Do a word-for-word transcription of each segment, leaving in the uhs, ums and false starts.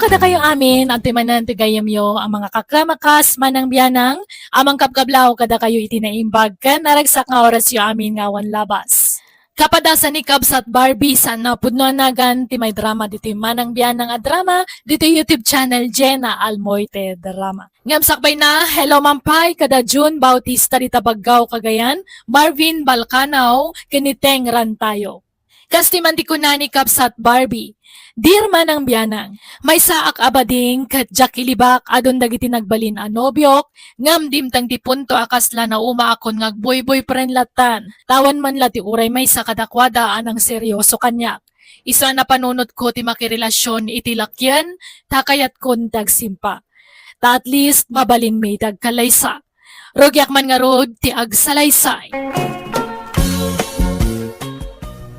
Kadakayo amin, adtoy manen ti gayyemyo a mga kakramakas, manang bianang, a mangkabkablaw kadakayo iti naimbag ken naragsak nga orasyo amin nga awan labas. Kapadasan ni Kabsat Barbie, saan a pudno a nagan ti maidrama ditoy manang bianang a drama ditoy YouTube channel Jenna Almoite Drama. Ngem sakbayna, hello man pay kada June Bautista dita Baggao, Cagayan, Marvin Balcanao, ken ni Teng Rantayo. Kas ti man ti kuna ni Kabsat Barbie, "Dear manang bianang, maysaak a bading ket diak ilibak adun dagiti nagbalin a nobiok, ngem dimteng ti punto a kasla naumaakon nga agboy-boyfriend lattan. Tawen man la ti uray maysa kadakuada a nangseryoso kaniak. Isu a napanunotko ti makirelasion iti lakien, ta kayatkon ti agsimpa. Ta at least, mabalinmi ti agkalaysa. Rugiak man ngarud ti agsalaysay."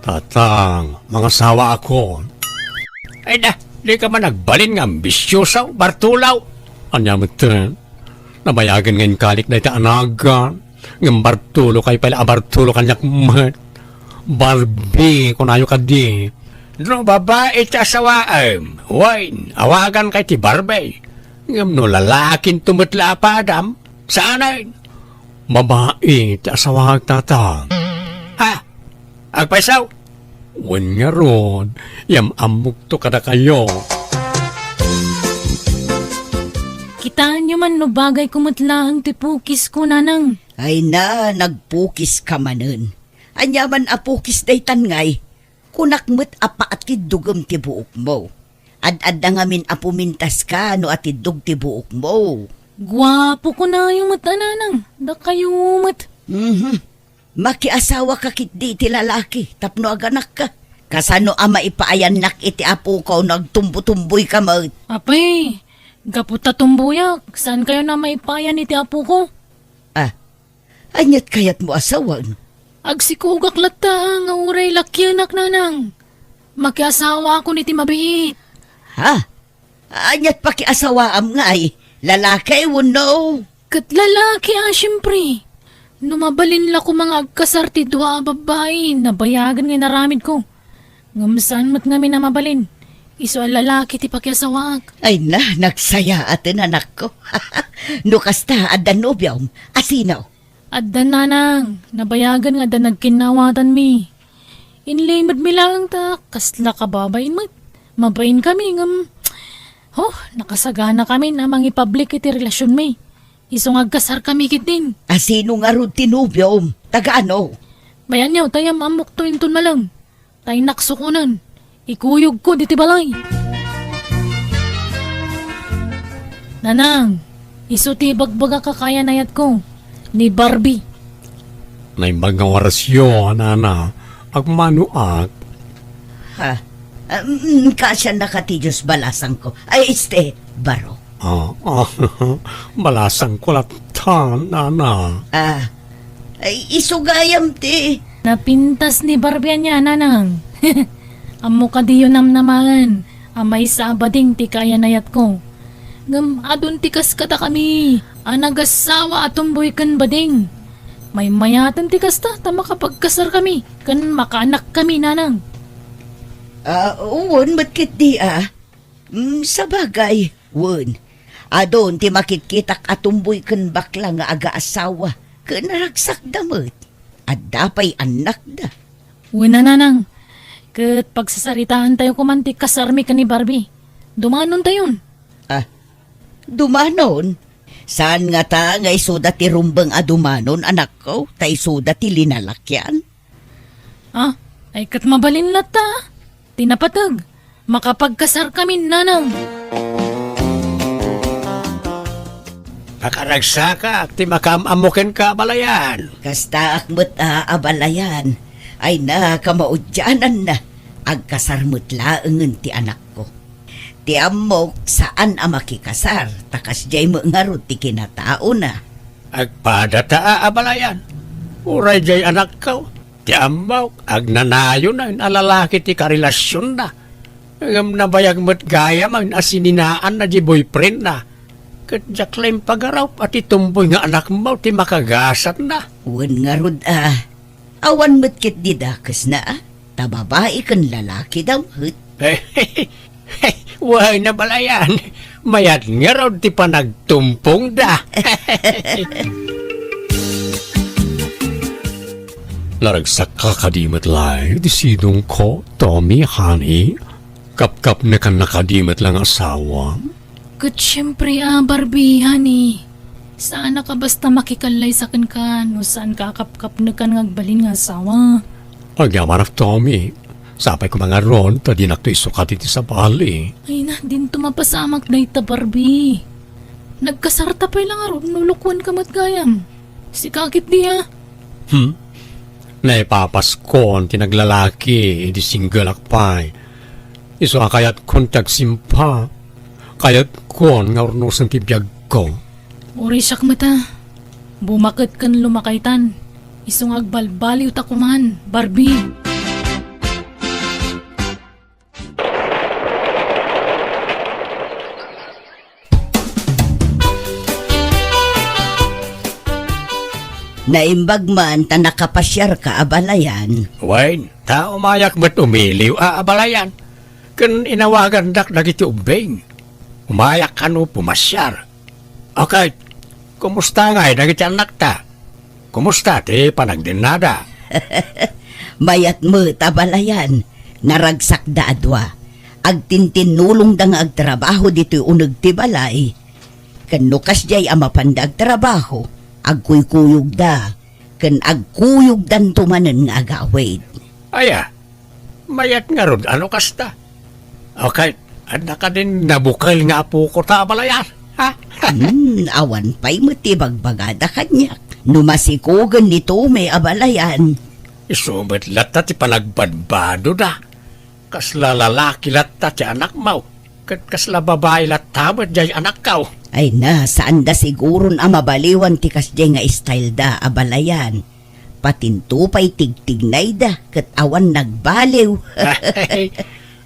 Tatang, mangasawaakon. Ay da, di ka man nagbalin nga ambisyosa, Bartulaw. Ania met, nabayagen nga inkalik dayta a nagan, ngem Bartulo kay pala a Bartulo kaniak met. Barbie, kunayo kadi. No babai ti asawaem, wen, awagan kay ti Barbie. Ngem no lalakinto met la a padam, saanen. Babai ti asawaak, Tatang. Ha? Agpayso? Wen ngarud, yam-ammokto kadakayo. Kitaenyo man no bagayko met laeng ti pukisko, nanang. Ay na, nagpukiska manen. Ania man a pukis daytan ngay? Kunak met a paatiddogem ti buokmo. Ad-adda ngamin a pumintaska no atiddog ti buokmo. Guapo kunayo met a nanang, dakayo met. Mhm. Makiasawaka ketdi iti lalaki tapno aganakka. Kasano a maipaayannak iti apoko no agtumbo-tumboyka met? Apay, gapu ta tumboyak, saankayon a maipaayan iti apoko? Ah, ania't kayatmo a sawen? Agsikogak latta nga uray lakienak, nanang. Makiasawaakon iti mabiit. Ha? Ania't pakiasawaam ngay? Lalaki wenno? Ket lalaki a, siempre. No mabalin la koma nga agkasar ti dua a babbai, nabayagen nga inaramidko. Ngem saan met ngamin a mabalin. Isu a lalaki ti pakiasawaak. Ay na, nagsayaaten, anakko. No kasta, adda nobiom. A sino? Adda, nanang, nabayagen nga adda nagkinnawatanmi. Inlimedmi laeng ta kasla kababain met. Mabainkami ngem, oh, nakasaganakamin a mangipablik iti relasionmi. Isu nga agkasarkami ketdin. A sino ngarud ti nobiom? Taga ano? Bayanyo, ta yam-ammokto inton malem. Ta innak sukonen, ikuyogko diti balay. Nanang, isu ti ibagbagak a kaayan-ayatko, ni Barbie. Naimbag nga orasyo, nana, agmanoak. Ha? Ah, mm, kaasiannaka ti Dios, balasangko. Ay, este, baro. Ah, ah, balasangko latta, nana. Ah, ay, isu gayam ti. Napintas ni Barbie ania, nanang. Ammo kadiyo namnamaen a maysa a bading ti kaayan-ayatko. Ngem adun ti kas kadakami a nagasawa a tumboy ken bading. Maymayaten ti kasta ta makapagkasarkami ken makaanakkami, nanang. Ah, wen met ketdi, ah. Mm, sabagay, wen. Adun ti makitkitak a tumboy ken bakla nga agaasawa, ken ragsakda met. Adda pay annakda. Wen a, nanang, ket pagsasaritaentayo koman ti kasarmi ken ni Barbie. Dumanontayon. Ah, dumanon? Saan ngata nga isuda ti rumbeng a dumanon, anakko, ta isuda ti linalakian? Ah, ay ket mabalin latta. Ti napateg, makapagkasarkami, nanang. Pakaragsakak ti makaam-ammo kenka, abalayan. Kastaak met a, abalayan. Ay na, kamaudiananna. Agkasar met laengen ti anakko. Ti ammok, saan a makikasar, ta kasdiay met ngarud ti kinataona. Agpadata a, abalayan. Uray diay anakko, ti ammok, agnanayonen a lalaki ti karelasionna. Ngem nabayag met gayam a sininaanna diay boyfriendna. Ket diak la impagarup a ti tumboy nga anakmo ti makagasatna. Wen ngarud a, awan met ketdi dakesna a, ta babai ken lalaki da met. Wen, abalayan, mayat ngarud ti panagtumpongda. Naragsakka kadi met laeng ti sidongko, Tommy, honey? Kapkapnekannak kadi met la nga asawa? Ket siempre a, Barbie, honey. Saanak a basta makikallaysa kenka no saanka a kapkapnekan nga agbalin nga asawa. Agyamanak, Tommy. Sapay koma ngarud ta dinakto isukat iti sabali. Ay na, dinto mapasamak dayta, Barbie. Nagkasarta pay la ngarud no lukuanka met gayam. Sika ketdi a. Hmm? Naipapaskon ti naglalaki idi singgelak pay. Isu a kayatkon ti agsimpa. Kayatkon nga urnosen ti biagko. Uray siak met a. Bumaket ken lumakaytan. Isu nga agbalbaliwta koman, Barbie. Naimbag man ta nakapasiarka, abalayan. Wen, ta umayak met umiliw a, abalayan. Ken inawagandak dagiti ubbing. Umayak kano pumasiar. Okay, kumusta ngay dagiti annakta? Kumusta ti panagdennada? Mayat met, abalayan. Naragsakda a dua. Agtintinnulongda nga agtrabaho ditoy uneg ti balay. Ken no kasdiay a mapanda agtrabaho, agkuykuyogda, ken agkuyogdanto manen nga agawid. Aya, mayat ngarud a no kasta. Okay, adda kadin nabukel nga apoko ta, abalayan, ha? Hmm, awan pay met ti bagbagada kaniak. No masikogen ni Tommy, abalayan. Isu met latta ti panagbadbadoda. Kasla lalaki latta ti anakmo, ket kasla babai latta met diay anakko. Ay na, saanda siguron a mabaliwan ti kasdiay nga styleda, abalayan. Patinto pay tigtignayda ket awan nagbaliw.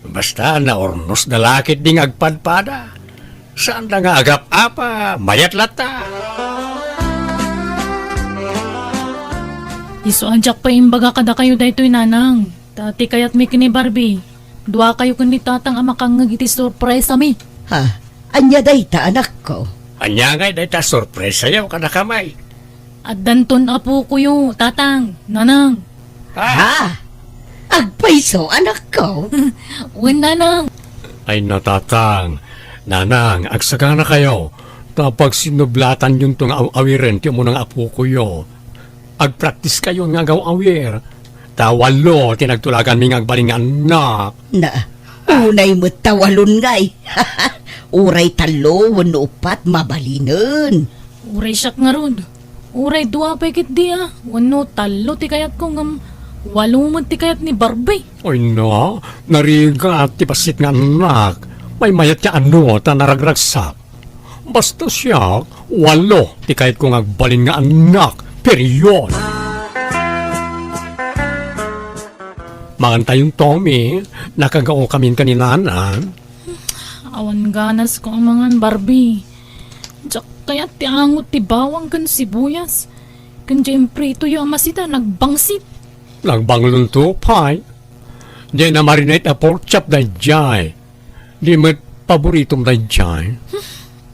Basta naurnosda la ketdi nga agpadpada. Saanda nga agap-apa, mayat latta. Isu a diak pay imbaga kadakayo daytoy, nanang. Ta ti kayatmi ken ni Barbie, duakayo ken ni Tatang a makangngeg iti surpresami. Ha? Ania dayta, anakko? Ania ngay dayta surpresayo kadakami? Addanton apokoyo, Tatang, Nanang. Ha? Ha? Agpayso, anakko? Wen, Nanang. Ay na, Tatang, Nanang, agsaganakayo, ta pagsinnublatanyo nga aw-awiren ti umuna nga apokoyo. Agpraktiskayo nga agaw-awir. Ta walo ti nagtulaganmi nga agbalin nga annak. Na, unay met ta walon ngay. Uray tallo wenno uppat, mabalinen. Uray siak ngarud. Uray dua pay ketdi a. Wenno tallo ti kayatko ngem walo met ti kayat ni Barbie. Ay na, narigat ti bassit nga annak. Maymayat ti anu ta naragragsak. Basta siak, walo ti kayatko nga agbalin nga annak. Period. Mangantayon, Tommy, nakagaokamin ken ni Nana. Awan ganasko a mangan, Barbie. Diak kayat ti angot ti bawang ken sibuyas. Ken diay impritoyo a masita, nagbangsit. Nagbanglonto pay. Diay na-marinate a pork chop daydiay. Di met paboritom daydiay.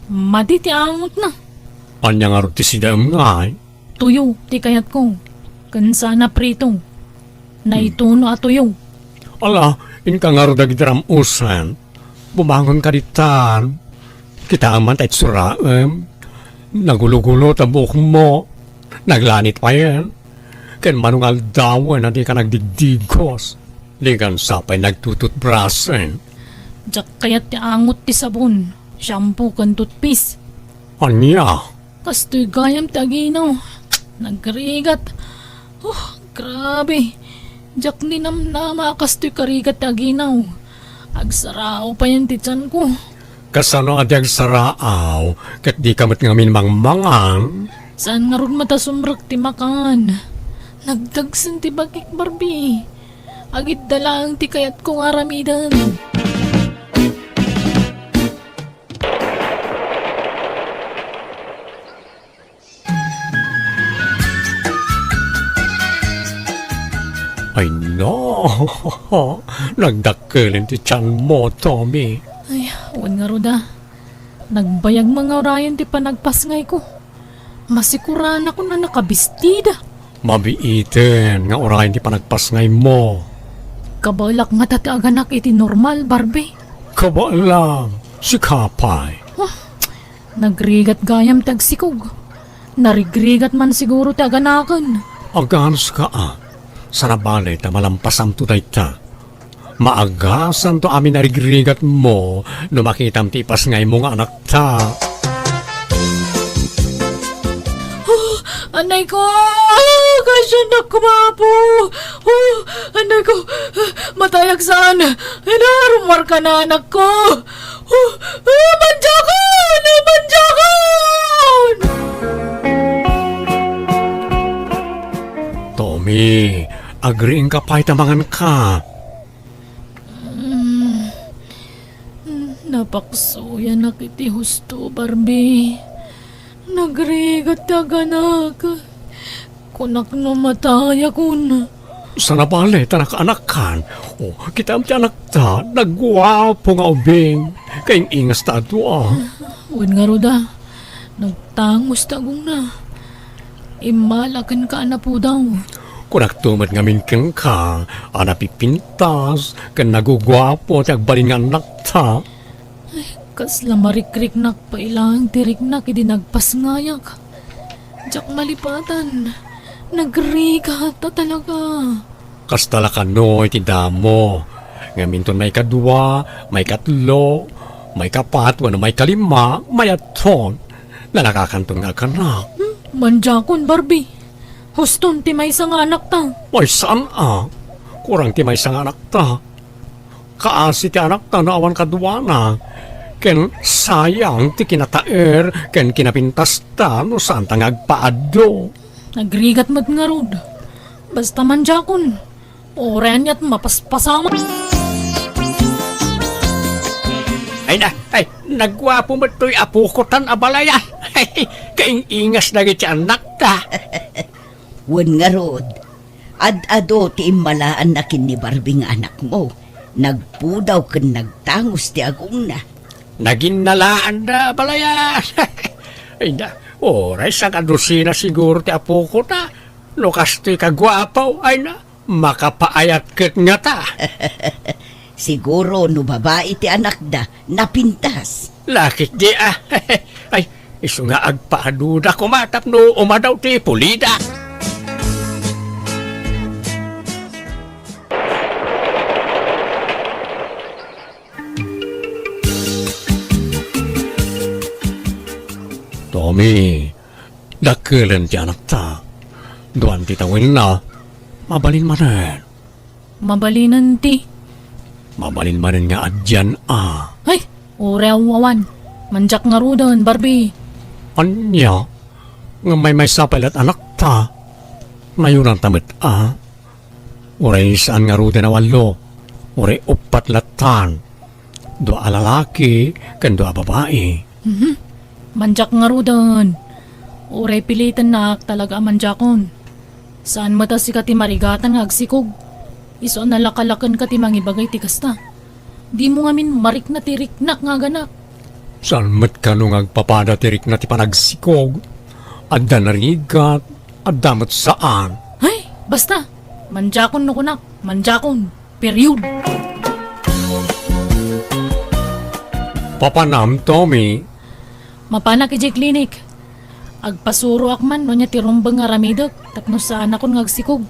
Madi ti angotna. Ania ngarud ti sidaem ngay? Tuyo ti kayatko. Ken saan a prito. Naituno a tuyo. Ala, inka ngarud dagiti ram-usen. Bumangon ka ditan. Kitaem man ta itsuraem. Nagulogulo ta buokmo. Naglanit payen. Ken mano nga aldawen a dika nagdigdigos. Dikan sapay nagtututbrasen. Diak kayat ti angot ti sabon, shampoo ken toothpaste. Ania? Kastoy gayam ti aginaw. Nagrigat. Oh, grabe. Diak ninamnama a kastoy karigat ti aginaw. Agsaraaw payen ti tianko. Kasano a di agsaraaw, ket dika met ngamin mangmangan? Saan ngarud met a sumrek ti makan? Nagdagsen ti bagik, Barbie. Agidda laeng ti kayatko nga aramiden. Ay, no. Nagdakkelen ti tianmo, Tommy. Ay, Wen ngarud a, nagbayag nga urayen ti panagpasngayko. Masikuranakon a nakabistida. Mabiiten nga urayen ti panagpasngaymo. Kabaelak ngata ti aganak iti normal, Barbie. Kabaelam, sika pay. Huh, nagrigat gayam ti agsikog. Narigrigat man siguro ti aganaken. Aganska a. Saan a bale ta malampasamto dayta. Maagasanto amin a rigrigatmo no makitam ti ipasngaymo nga anakta. Oh, anay ko! Kasiannak, Apo! Oh, anay ko! Matayak saan! Inarumar ka na, anak ko! Oh, oh, manjakon! Oh, manjakon! Tommy, agriingka pay ta manganka. Mm, napaksuyanak iti husto, Barbie. Nagrigat ti aganak. Kunak no matayakon. Saan a bale ta nakaanakkan. O, kitam ti anakta, nagguapo nga ubing. Kaing-ingas ta a dua. Wen ngarud a, nagtangos ti agongna. Immala kenka a napudaw. Kunakto met ngamin kenka a napipintas ken naguguapo ti agbalin nga annakta. Ay, kasla marikriknak pay laeng ti riknak idi nagpasngayak. Diak malipatan. Nagrigat a talaga. Kasta la kano iti damo. Ngem inton maikadua, maikatlo, maikapat, wenno maikalima, mayatton. Nalakakanton nga agkanak. Hmm, manjakon, Barbie. Huston ti maysa nga anakta. Ay, saan a? Kurang ti maysa nga anakta. Kaasi ti anakta no awan kaduana. Ken sayang ti kinataer ken kinapintasta no saanta nga agpaaddo. Nagrigat met ngarud. Basta manjakon. Uray aniat mapaspasamak. Ay na, ay, nagguapo met toy apokotan a balayan. Kaing-ingas dagiti annakta. Wen ngarud, ad-adu ti immalaanna ken ni Barbie nga anakmo. Nagpudaw ken nagtangos ti agongna. Naginnalaanda a balayan. Ay na, uray sangkadusina siguro ti apokota. No kastoy kaguapo, ay na, makapaayat ket ngata. Siguro no babai ti anakda, napintas. Lakit di a. Ay, isu nga agpaaduda koma tapno umadaw ti pulida. Tommy, dakkelen ti anakta. Duan ti tawenna. Mabalin manen. Mabalinen ti. Mabalin manen nga addan a. Ay, uray awan. Mandiak ngaruden, Barbie. Ania? Ngem maymaysa pay la't anakta. Nayunanta met a. Uray saan ngaruden a wallo. Uray uppat lattan. Dua a lalaki ken dua a babai. Mhm. Mandiak ngaruden. Uray pilitennak talaga a mandiakon. Saan met a sika ti marigatan nga agsikog. Isu a nalakalakenka ti mangibagay ti kasta. Dimo ngamin marikna ti riknak nga aganak. Saan met kano nga agpapada ti rikna ti panagsikog? Adda narigat, adda met saan. Ay, basta! Mandiakon no kunak, mandiakon. Period. Papanam, Tommy? Mapanak idiay klinik. Agpasuroak man no ania ti rumbeng nga aramidek tapno saanakon nga agsikog.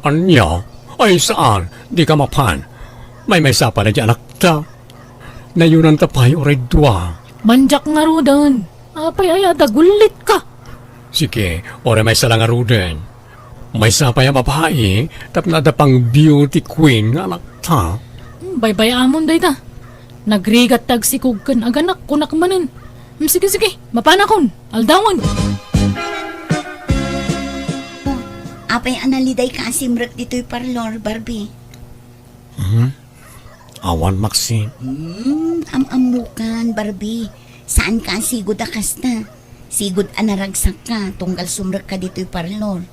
Ania? Ay, saan? Dika mapan. Maymaysa pay la di anakta. Nayunanta pay uray dua. Mandiak ngaruden. Apay aya, dagullitka? Sige, uray maysa la ngaruden. Maysa pay a babai, tapno adda pang beauty queen nga anakta. Hmm, baybay-amon dayta. Nagrigat ti agsikog ken aganak, kunak manen. Hmm, sige, sige, mapanakon. Aldawen. Apay a nalidayka a simrek ditoy parlor, Barbie? Hmm? Awan, Maxine. Hmm, am-ammokan, Barbie. Saanka a sigud a kasta. Sigud a naragsakka tunggal sumrekka ditoy parlor.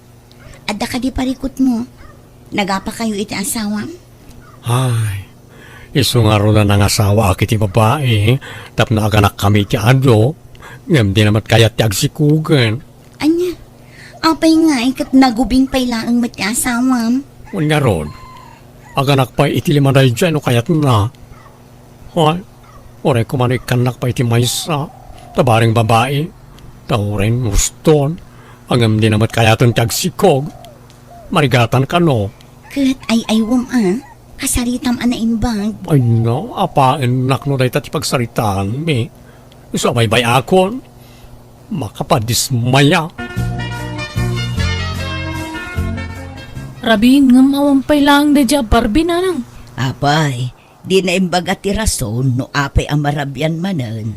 Adda kadi parikutmo? Nagapakayo iti asawam? Ay, Isu ngarud a nangasawaak iti babai tapno aganakkami iti adu, ngem dina met kayat ti agsikogen. Ania? Apay ngay ket nagubing pay laeng met ti asawam? Wen ngarud, aganak pay iti lima daydiay no kayatna. Ay, uray koma no ikkannak pay iti maysa, ta bareng babai, ta uray nuston, ngem dina met kayaten ti agsikog. Marigatan kano? Ket ay-aywem a, kasaritam a naimbag. Ay no, apaennak no dayta ti pagsaritaanmi. Isu a baybay-akon, makapadismaya. Rabiin ngem awan pay laeng daydiay a Barbie, nanang. Apay, di naimbag a ti rason no apay a marabian manen.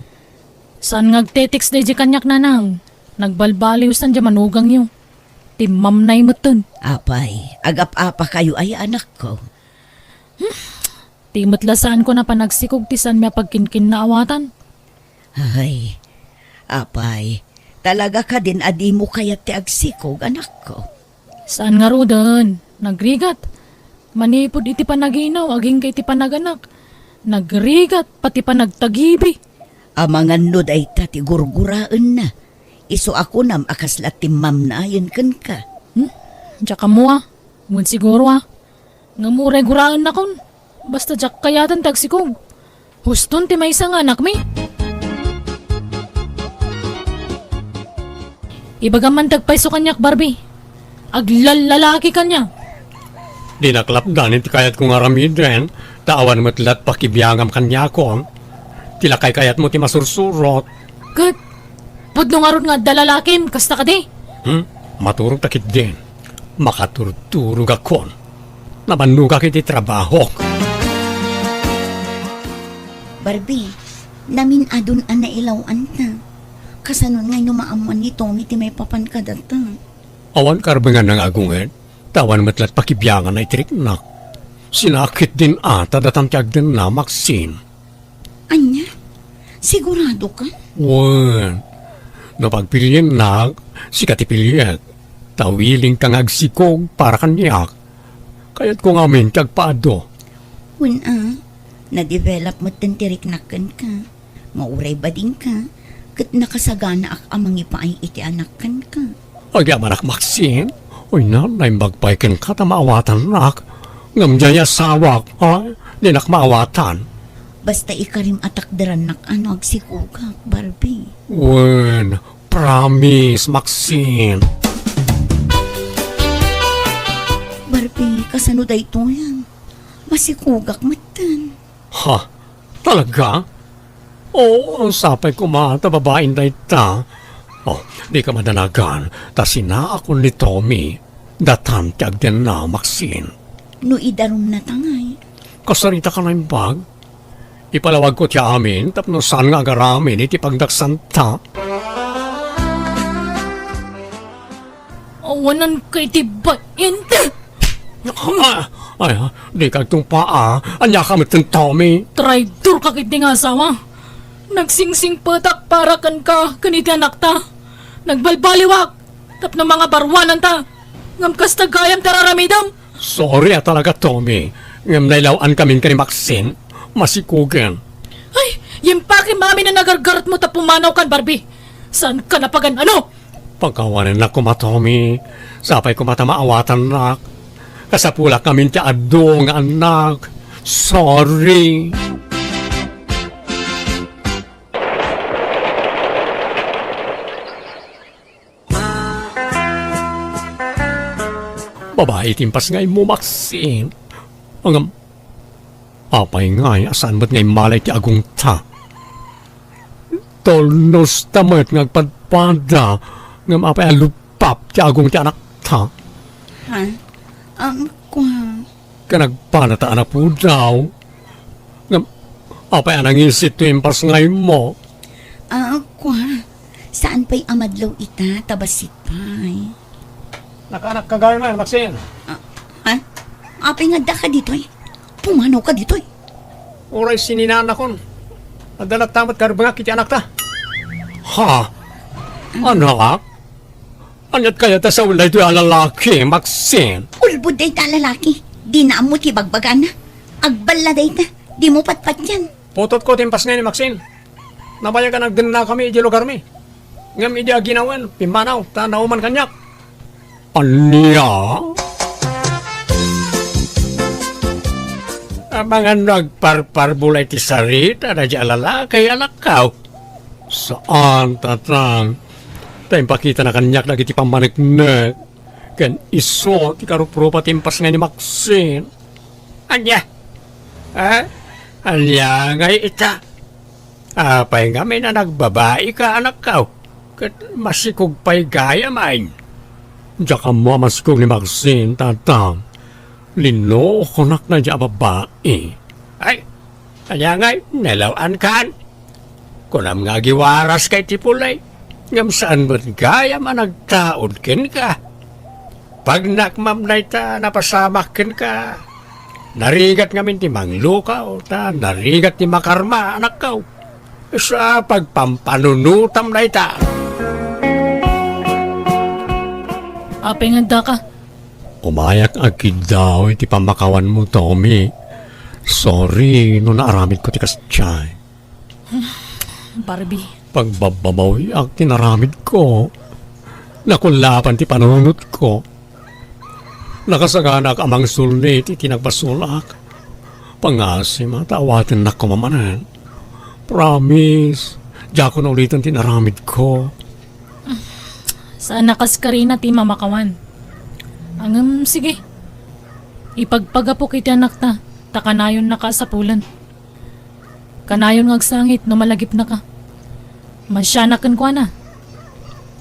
Saan nga agte-text daydiay kaniak, nanang. Nagbalbaliw san diay manugangyo. Timmamnay metten. Apay, agap-apakayo aya, anakko? Ti met la saanko a panagsikog ti saanmi a pagkinkinnaawatan. Ay, apay, talaga kadin a dimo kayat ti agsikog, anakko? Saan ngaruden, nagrigat. Manipud iti panaginaw, agingga iti panaganak, nagrigat, pati panagtagibi. Amangan no dayta ti gurguraenna, isu a kunam a kasla timmamnayen kenka. Hmm? Diak ammo a. Wen siguro a. Ngem uray guraennakon. Basta diak kayaten ti agsikog. Huston ti maysa nga anakmi. Ibagam man ti agpayso kaniak, Barbie. Aglallalaki kaniak. Dinak lapdan iti kayatko nga aramiden, ta awan met la ti pakibiangam kaniakon. Ti la kaykayatmo ti masursurot. Ket, pudno ngarud nga adda lalakim, kasta kadi? Hmm? Maturogta ketdin. Makaturturogakon. Namannogak iti trabahok. Barbie, namin-adun a nailaw-anta. Kasano ngay no maammuan ni Tommy ti maipapan kadata? Awan karbengan nga agunged, ta awan met la ti pakibianganna iti riknak. Sinaak ketdin a ta datan ti agdenna, Maxine. Ania? Sigurado ka? Wen, no pagpiliennak, sika ti piliek, ta willingka nga agsikog para kaniak. Kayatko ngamin ti agpaadu. Wen a, na-develop metten ti riknak kenka. Mauray badingka, ket nakasaganaak a mangipaay iti anak kenka. Agyamanak, Maxine. Uyna, naimbag pay kenka ta maawatannak. Ngem diay asawak, ha? Dinak maawatan. Basta ikarim a takderannak a no agsikogak, Barbie. Wen, promise, Maxine. Barbie, kasano daytoy? Masikogak metten. Ha? Talaga? Oo, sapay koma ta babaen dayta. Oh, dika madanagan, ta sinaakon ni Tommy, datan ti agdenna, Maxine. No idarumna ta ngay? Kasarita ka naimbag? Ipalawagko ti amin tapno saan nga agaramin iti pagdaksanta. Awananka iti bain. Ah, ay, ah, dika agtungpaa. Aniaka metten, Tommy? Traidorka ketdi nga asawa. Nagsingsingpetak para kenka ken iti anakta. Nagbalbaliwak tapno mangabaruananta. Ngem kasta gayam ti ar-aramidem. Sorry a talaga, Tommy. Ngem nailaw-ankamin ken ni Maxine. Masikogen. Ay, impakem amin a nagargaretmo ta pumanawkan, Barbie. Saanka napagan-ano? Pakawanennak koma, Tommy. Sapay koma ta maawatannak. Kasapulak ngamin ti adu nga annak. Sorry. Babai ti impasngaymo, Maxine. Ngem, apay ngay a saan met nga immala iti agongta? Tulnosta met nga agpadpada, ngem apay a luppap ti agong ti anakta? Ha? Ang kwa. Ken agpanataan a pudaw. Ngem, apay a nangisit ti impasngaymo? Ah, kwa. Saan pay a madlaw ita, ta bassit pay. Nakaanakka gayam, Maxine. Ah, ha? Apay nga addaka ditoy? Pumanawka ditoy? Uray sininanakon. Adda latta met karbengak iti anakta. Ha? Anak? Aniat kayat a sawen daytoy a lalaki, Maxine? Ulbod dayta a lalaki. Dina ammo ti bagbagana. Agballa dayta. Dimo patpatien. Putotko ti impasngay ni Maxine. Nabayag a nagdennakami idiay lugarmi. Ngem idi aginawen, pimmanaw, ta nauman kaniak. Ania? Amangan no agparparbulay ti sarita daydiay a lalaki, anakko? Saan, Tatang. Ta impakitana kaniak dagiti pammaneknek. Ken isu ti karuprupa ti impasngay ni Maxine. Ania? Eh? Ania ngay ita? Apay ngamin a nagbabaika, anakko? Ket masikog pay gayam. Diak ammo a masikog ni Maxine, Tatang. Linnook kunak daydiay a babai. Ay, ania ngay, nalaw-ankan? Kunam nga agiwaraska iti pulay, ngem saan met gayam a nagtaud kenka. Pagnakmam dayta, napasamak kenka. Narigat ngamin ti manglukaw, ta narigat ti makarma, anakko. Sa pagpampanunotam dayta. Apay nga addaka? Umayak agkiddaw iti pammakawanmo, Tommy. Sorry no naaramidko ti kasdiay. Barbie. Pagbababawiak ti naramidko. Nakullapan ti panunotko. Nakasaganak a mangsulnit iti nagbasolak. Pangasim ta awatennak koma manen. Promise, diakon uliten ti naramidko. Saan a kas karina ti mamakawan. Ngem, sige. Ipagpagapok iti anakta, ta kanayonnaka a sapulen. Kanayon nga agsangit no malagipnaka. Masianak kenkuana.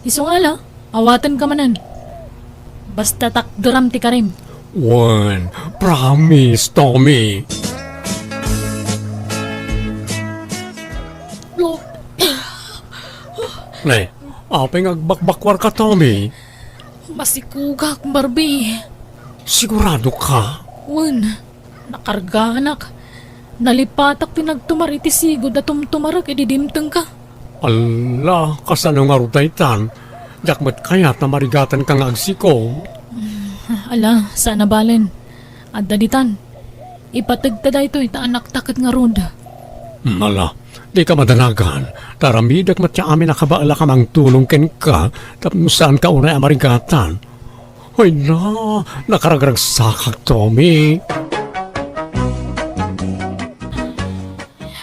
Isu nga ala, awatenka manen. Basta takderam ti karim. Wen, promise, Tommy. Nay, apay nga agbakbakwarka, Tommy? Masikogak, Barbie. Sigurado ka? Wen. Nakargaanak. Nalipatak ti nagtumar iti sigud a tumtumarek idi dimtengka. Alla, kasano ngarud daytan? Diak met kayat a marigatanka nga agsiko. Ala, saan a balen. Adda ditan. Ipategta daytoy ta anakta ket ngarud. Hmm, ala, dika madanagan. Ta aramidek met ti amin a kabaelak a mangtulong kenka tapno saanka unay a marigatan. Hoy na, nakaragragsakak, Tommy.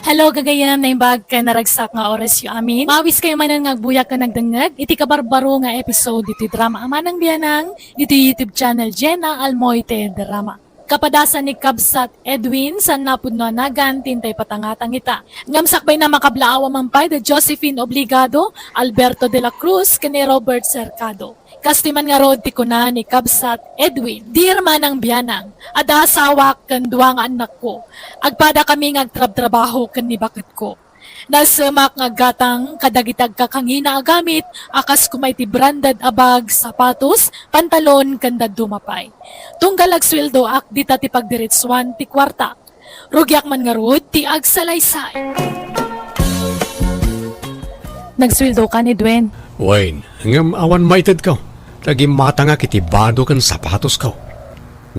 Hello, gagayyem, naimbag ken naragsak nga orasyo amin. Mawiskayo manen nga agbuyak ken agdengngeg iti kabarbaro nga episode ditoy drama a Manang Bianang ditoy YouTube channel Jenna Almoite Drama. Kapadasan ni Kabsat Edwin, saan a pudno a nagan ti intay patangatang ita. Ngem sakbayna, makablaaw a man pay da Josephine Obligado, Alberto de la Cruz, ken ni Robert Cercado. Kastoy man ngarud ti kuna ni Kabsat Edwin, "Dear Manang Bianang, adda asawak ken dua nga annakko. Agpadakami nga agtrabtrabaho ken ni baketko. Naisemak nga aggatang kadagiti agkakangina a gamit a kas koma iti branded a bag, sapatos, pantalon, ken dadduma pay. Tunggal agsueldoak, dita ti pagdiretsuan ti kuarta. Rugiak man ngarud ti agsalaysay." Nagsueldokan, Edwin? Wen, ngem awan maitedko. Ta gimmatangak iti bado ken sapatosko.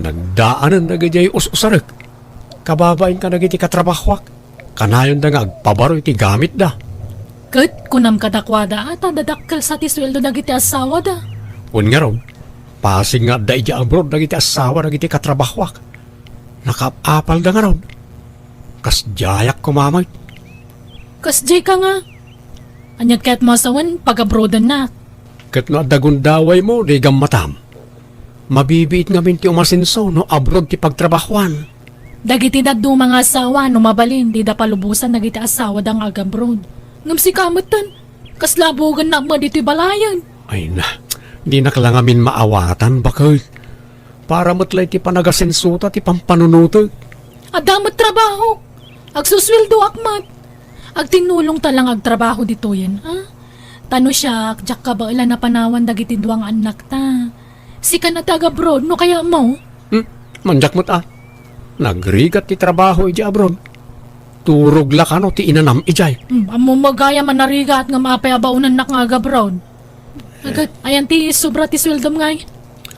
Nagdaanen dagidiay us-usarek. Kababain kadagiti katrabahoak. Kanayonda nga agpabaro iti gamitda. Ket kunam kadakuada a ta dadakkel sa ti sueldo dagiti asawada. Wen ngarud, pasig nga adda idiay abroad dagiti asawa dagiti katrabahoak. Nakaap-apalda ngarud. Kasdiayak koma met. Kasdiay ka nga. Ania ket masawen pagabroadennak? Ket no adda gundawaymo, di gammatam. Mabibiit ngamin ti umasenso no abroad ti pagtrabahoan. Dagiti dadduma nga asawa, no mabalin, dida palubosan dagiti asawada nga agabroad. Ngem sika metten, kasla bugen na met ditoy balayen. Ay na, dinak la ngamin maawatan, baket. Para met la iti panagasensota ti pampanunotek. Adda met trabahok. Agsusueldoak met. Agtinnulongta la nga agtrabaho ditoyen, a? Ta no siak, diak kabaelan a panawan dagiti dua nga annakta. Sika na ti agabroad, no kayatmo? Hmm, mandiak met a. Nagrigat ti trabaho idiay abroad. Turog la kano ti inanam idiay. Hmm, ammom gayam a narigat ngem apay a baonennak nga agabroad? Agat, ayan ti sobra ti sueldom ngay?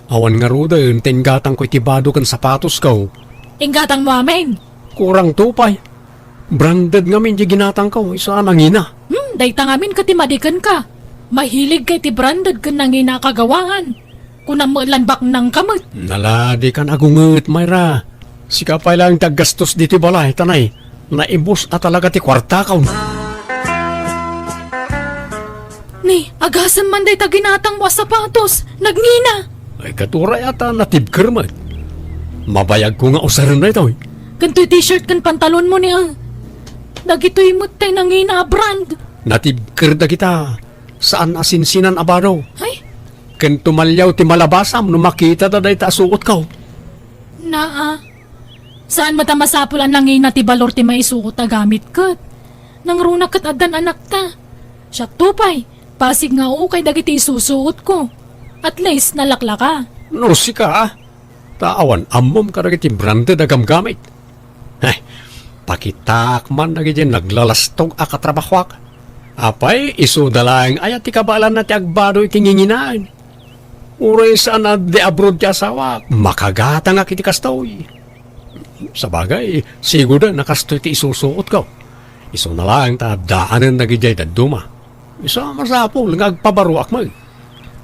Awan ngaruden, ta inggatangko iti bado ken sapatosko. Inggatangmo amin? Kurangto pay. Branded ngamin ti ginatangko, isu a nangina. Hmm, dayta ngamin ket ti madikenka. Mahiligka iti branded ken nangina a kagawaan. Kunam met lan baknangka met. Nala, dikan agunget, Myra. Sika pay laeng ti aggastos ditoy balay, ta nay, naibus a talaga ti kuartakon. Ni, agasem man dayta ginatangmo a sapatos, nagngina. Ay, ket uray a ta natibker met. Mabayagko nga usaren daytoy. Ken toy t-shirt ken pantalonmo ni, ah. Dagitoy met tay nangina a brand. Natibker dagita. Saan a sinsinan a bado. Ay? Ken tumaliaw ti malabasam no makitada dayta a suotko. Naa. Saan met a masapul a nangina ti balor ti maisuot a gamit ket. Nangruna ket addan anakta. Siakto pay, pasig nga ukay dagiti isusuotko. At least, nalaklaka. No sika, ah. Ta awan ammom kadagiti branded a gamgamit. Ay, pakitaak man dagiti naglalastog a katrabahoak. Apay, isuda laeng aya ti kabaelanna ti agbado iti nginginaen. Uray saan a di abroad ti asawak, makagatangak iti kastoy. Sabagay, sigurda a kastoy ti isusuotko. Isuna laeng ta addaanen dagidiay dadduma. Isu a masapul nga agpabaruak met.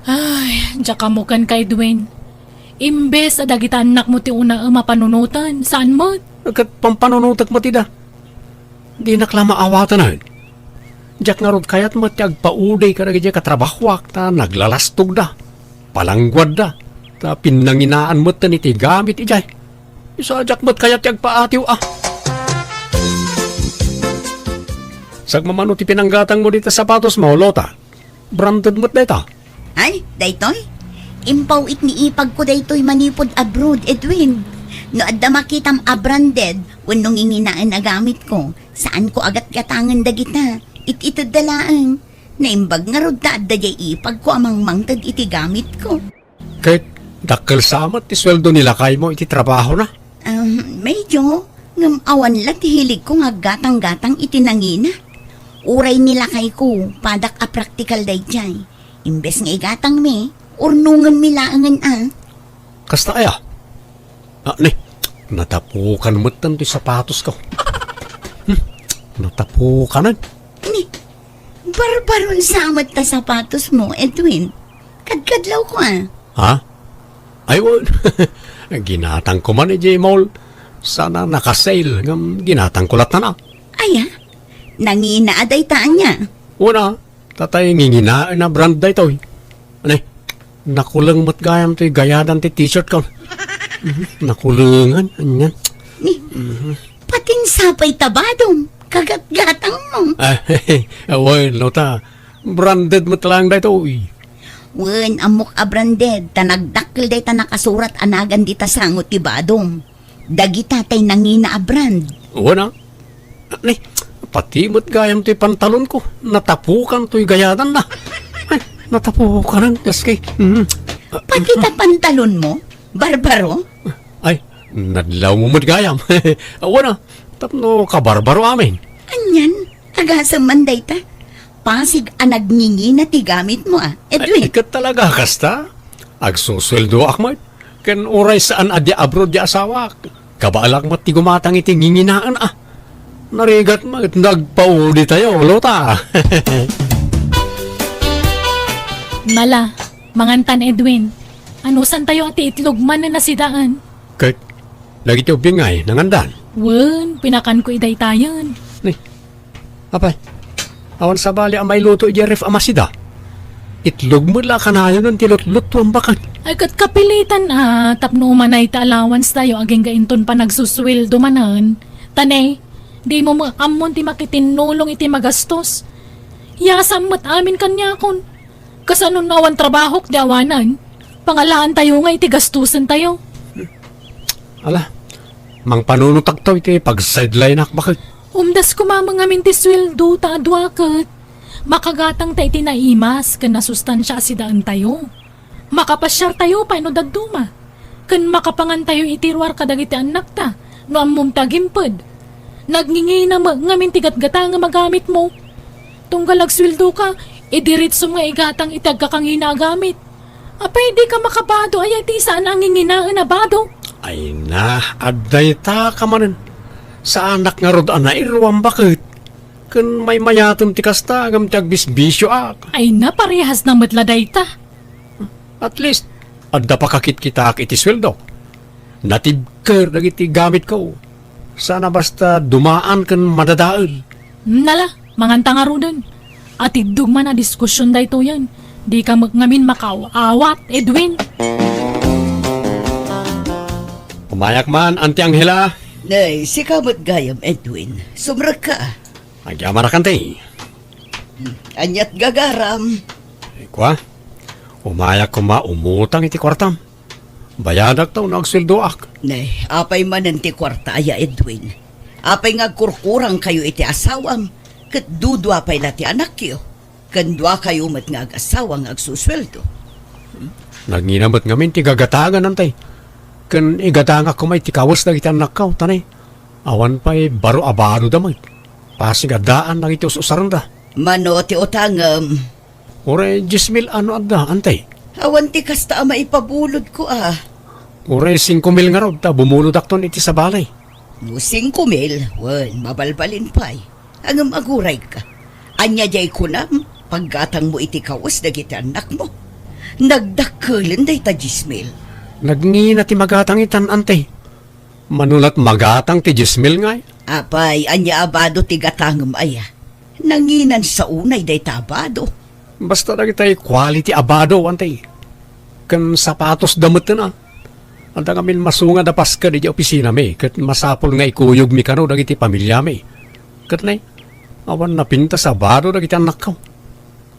Ay, diak ammo kenka, Edwin. Imbes a dagita annakmo ti unaem a panunoten, saan met? Ket pampanunotek met ida. Dinak la maawatanen. Diak ngarud kayat met ti agpaudi kadagiti katrabahoak ta naglalastogda, palangguadda, ta pinnanginaan metten iti gamit idiay. Isu a diak met kayat ti agpaatiw a. Sagmamano ti pinanggatangmo dita sapatosmo, Lota. Branded met dayta. Ay, daytoy? Impaw-it ni ipagko daytoy manipud abroad, Edwin. No adda makitam a branded wenno nginginaen a gamitko, saanko a gatgatangen dagita. It-itedda laeng. Naimbag ngarud ta adda diay ipagko a mangmangted iti gamitko. Ket dakkel sa met ti sueldo ni lakaymo iti trabahona? Um, medyo, ngem awan la ti hiligko nga aggatang-gatang iti nangina. Uray ni lakayko, padak a praktikal daydiay. Imbes nga igatangmi, urnongenmi laengen a. Kasta aya? Ah, ni, natapukan metten ti sapatosko. Hmm, natapukanen. Ni, barbaron sa met ta sapatosmo, Edwin. Kadkadlawko a. Ha? Ay, wen. Ginatangko man idiay mall. Saan a naka-sale, ngem ginatangko latta na. Aya? Nangina a dayta ania? Wen a, tatay nginginaen a brand daytoy. Ani, nakuleng met gayam toy gayadan ti t-shirtkon. Mhm, nakulengan, anian. Ni, Mhm. Patin sapay ta badom, kagatgatangmo. Ah, wen, Lota. Branded met laeng daytoy. Wen, ammok a branded, ta nagdakkel dayta nakasurat a nagan dita sango ti badom. Dagita tay nangina a brand. Wen a. Ni, pati met gayam toy pantalonko, natapukan toy gayadanna. Ay, natapukanen, kaskay. Mhm. Pati ta pantalonmo, Barbaro? Ay, nadlawmo met gayam. Wen a, tapno kabarbaro amin. Anian, agasem man dayta. Pasig a nagngingina ti gamitmo a, Edwin. Ay, ket talaga kasta? Agsusueldoak met. Ken uray saan a di abroad di asawak, kabaelak met ti gumatang iti nginginaen a. Narigat met, nagpauditayo, Lota. Nala, mangantan, Edwin. Anusantayo a ti itlog manen a sidaen? Ket dagiti ubbing ay nangandan? Wen, pinakanko idaytayen. Ni, apay, awan sabali a mailuto idiay ref a masida. Itlog met la a kanayonen ti lutluttuam baket. Ay, ket kapilitan a tapno umanay ta allowance tayo agingga inton panagsusueldo manen. Ta ne, dimo met ammon ti makitinnulong iti magastos. Yasam met amin kaniakon. Kasano no awan trabahok di awanan? Pangalaantayo nga iti gastusentayo. Ala, mangpanunotakto iti pag-sideline-ak baket. Umdas koma ngamin ti sueldo ta a dua ket makagatangta iti naimas ken nasustansia a sidaentayo. Makapasiartayo pay no dadduma. Ken makapangantayo iti ruar kadagiti annakta, no ammom ti agimped. Nagngingina met ngamin ti gatgatangem a gamitmo. Tunggal agsueldoka, idiritsom nga igatang iti agkakangina a gamit. Apay, dika makabado aya iti saan a nginginaen a bado? Ay na, adda ita ka manen. Saanak ngarud a nairuam baket. Ken maymayatem ti kasta ngem ti agbisbisioak. Ay, naparehasna met la dayta. At least, adda pakakitkitaak iti sueldo. Natibker dagiti gamitko. Saan a basta dumaan ken madadael. Nala, manganta ngaruden. Atiddog man a diskusion daytoyen. Dika met ngamin makaaw-awat, Edwin. Umayak man, Auntie Angela. Nay, sika met gayam, Edwin. Sumrekka. Agyamanak, Auntie. Aniat gagaram? Ay, kua, umayak koma umutang iti kuartam. Bayadak ta no agsueldoak. Ne, apay manen ti kuarta aya, Edwin? Apay nga agkurkurangkayo iti asawam? Ket dudua pay la ti anakyo. Ken duakayo met nga agasawa nga agsusueldo. Nangina met ngamin ti gagatangan, Auntie. Ken igatangak koma iti kawes dagiti annakko, ta ne, awan pay baro a badoda met. Pasig a daan dagiti us-usarenda. Mano ti utangem? Uray dies mil a no adda, Auntie. Awan ti kasta a maipabulodko a. Uray singko mil ngarud ta bumulodakton iti sabali. No singko mil, wen, mabalbalin pay. Ngem agurayka. Ania diay kunam, paggatangmo iti kawes dagiti annakmo? Nagdakkelen dayta dies mil. Nangina ti magatang itan, Auntie. Mano la't magatang ti dies mil ngay? Apay, ania a bado ti gatangem aya? Nanginan sa unay dayta a bado. Basta dagitay quality a bado, Auntie. Ken sapatosda metten a. Adda ngamin masungad a pasked idiay opisinami, ket masapul nga ikuyogmi kano dagiti pamiliami. Ket ne, awan napintas a bado dagiti annakko.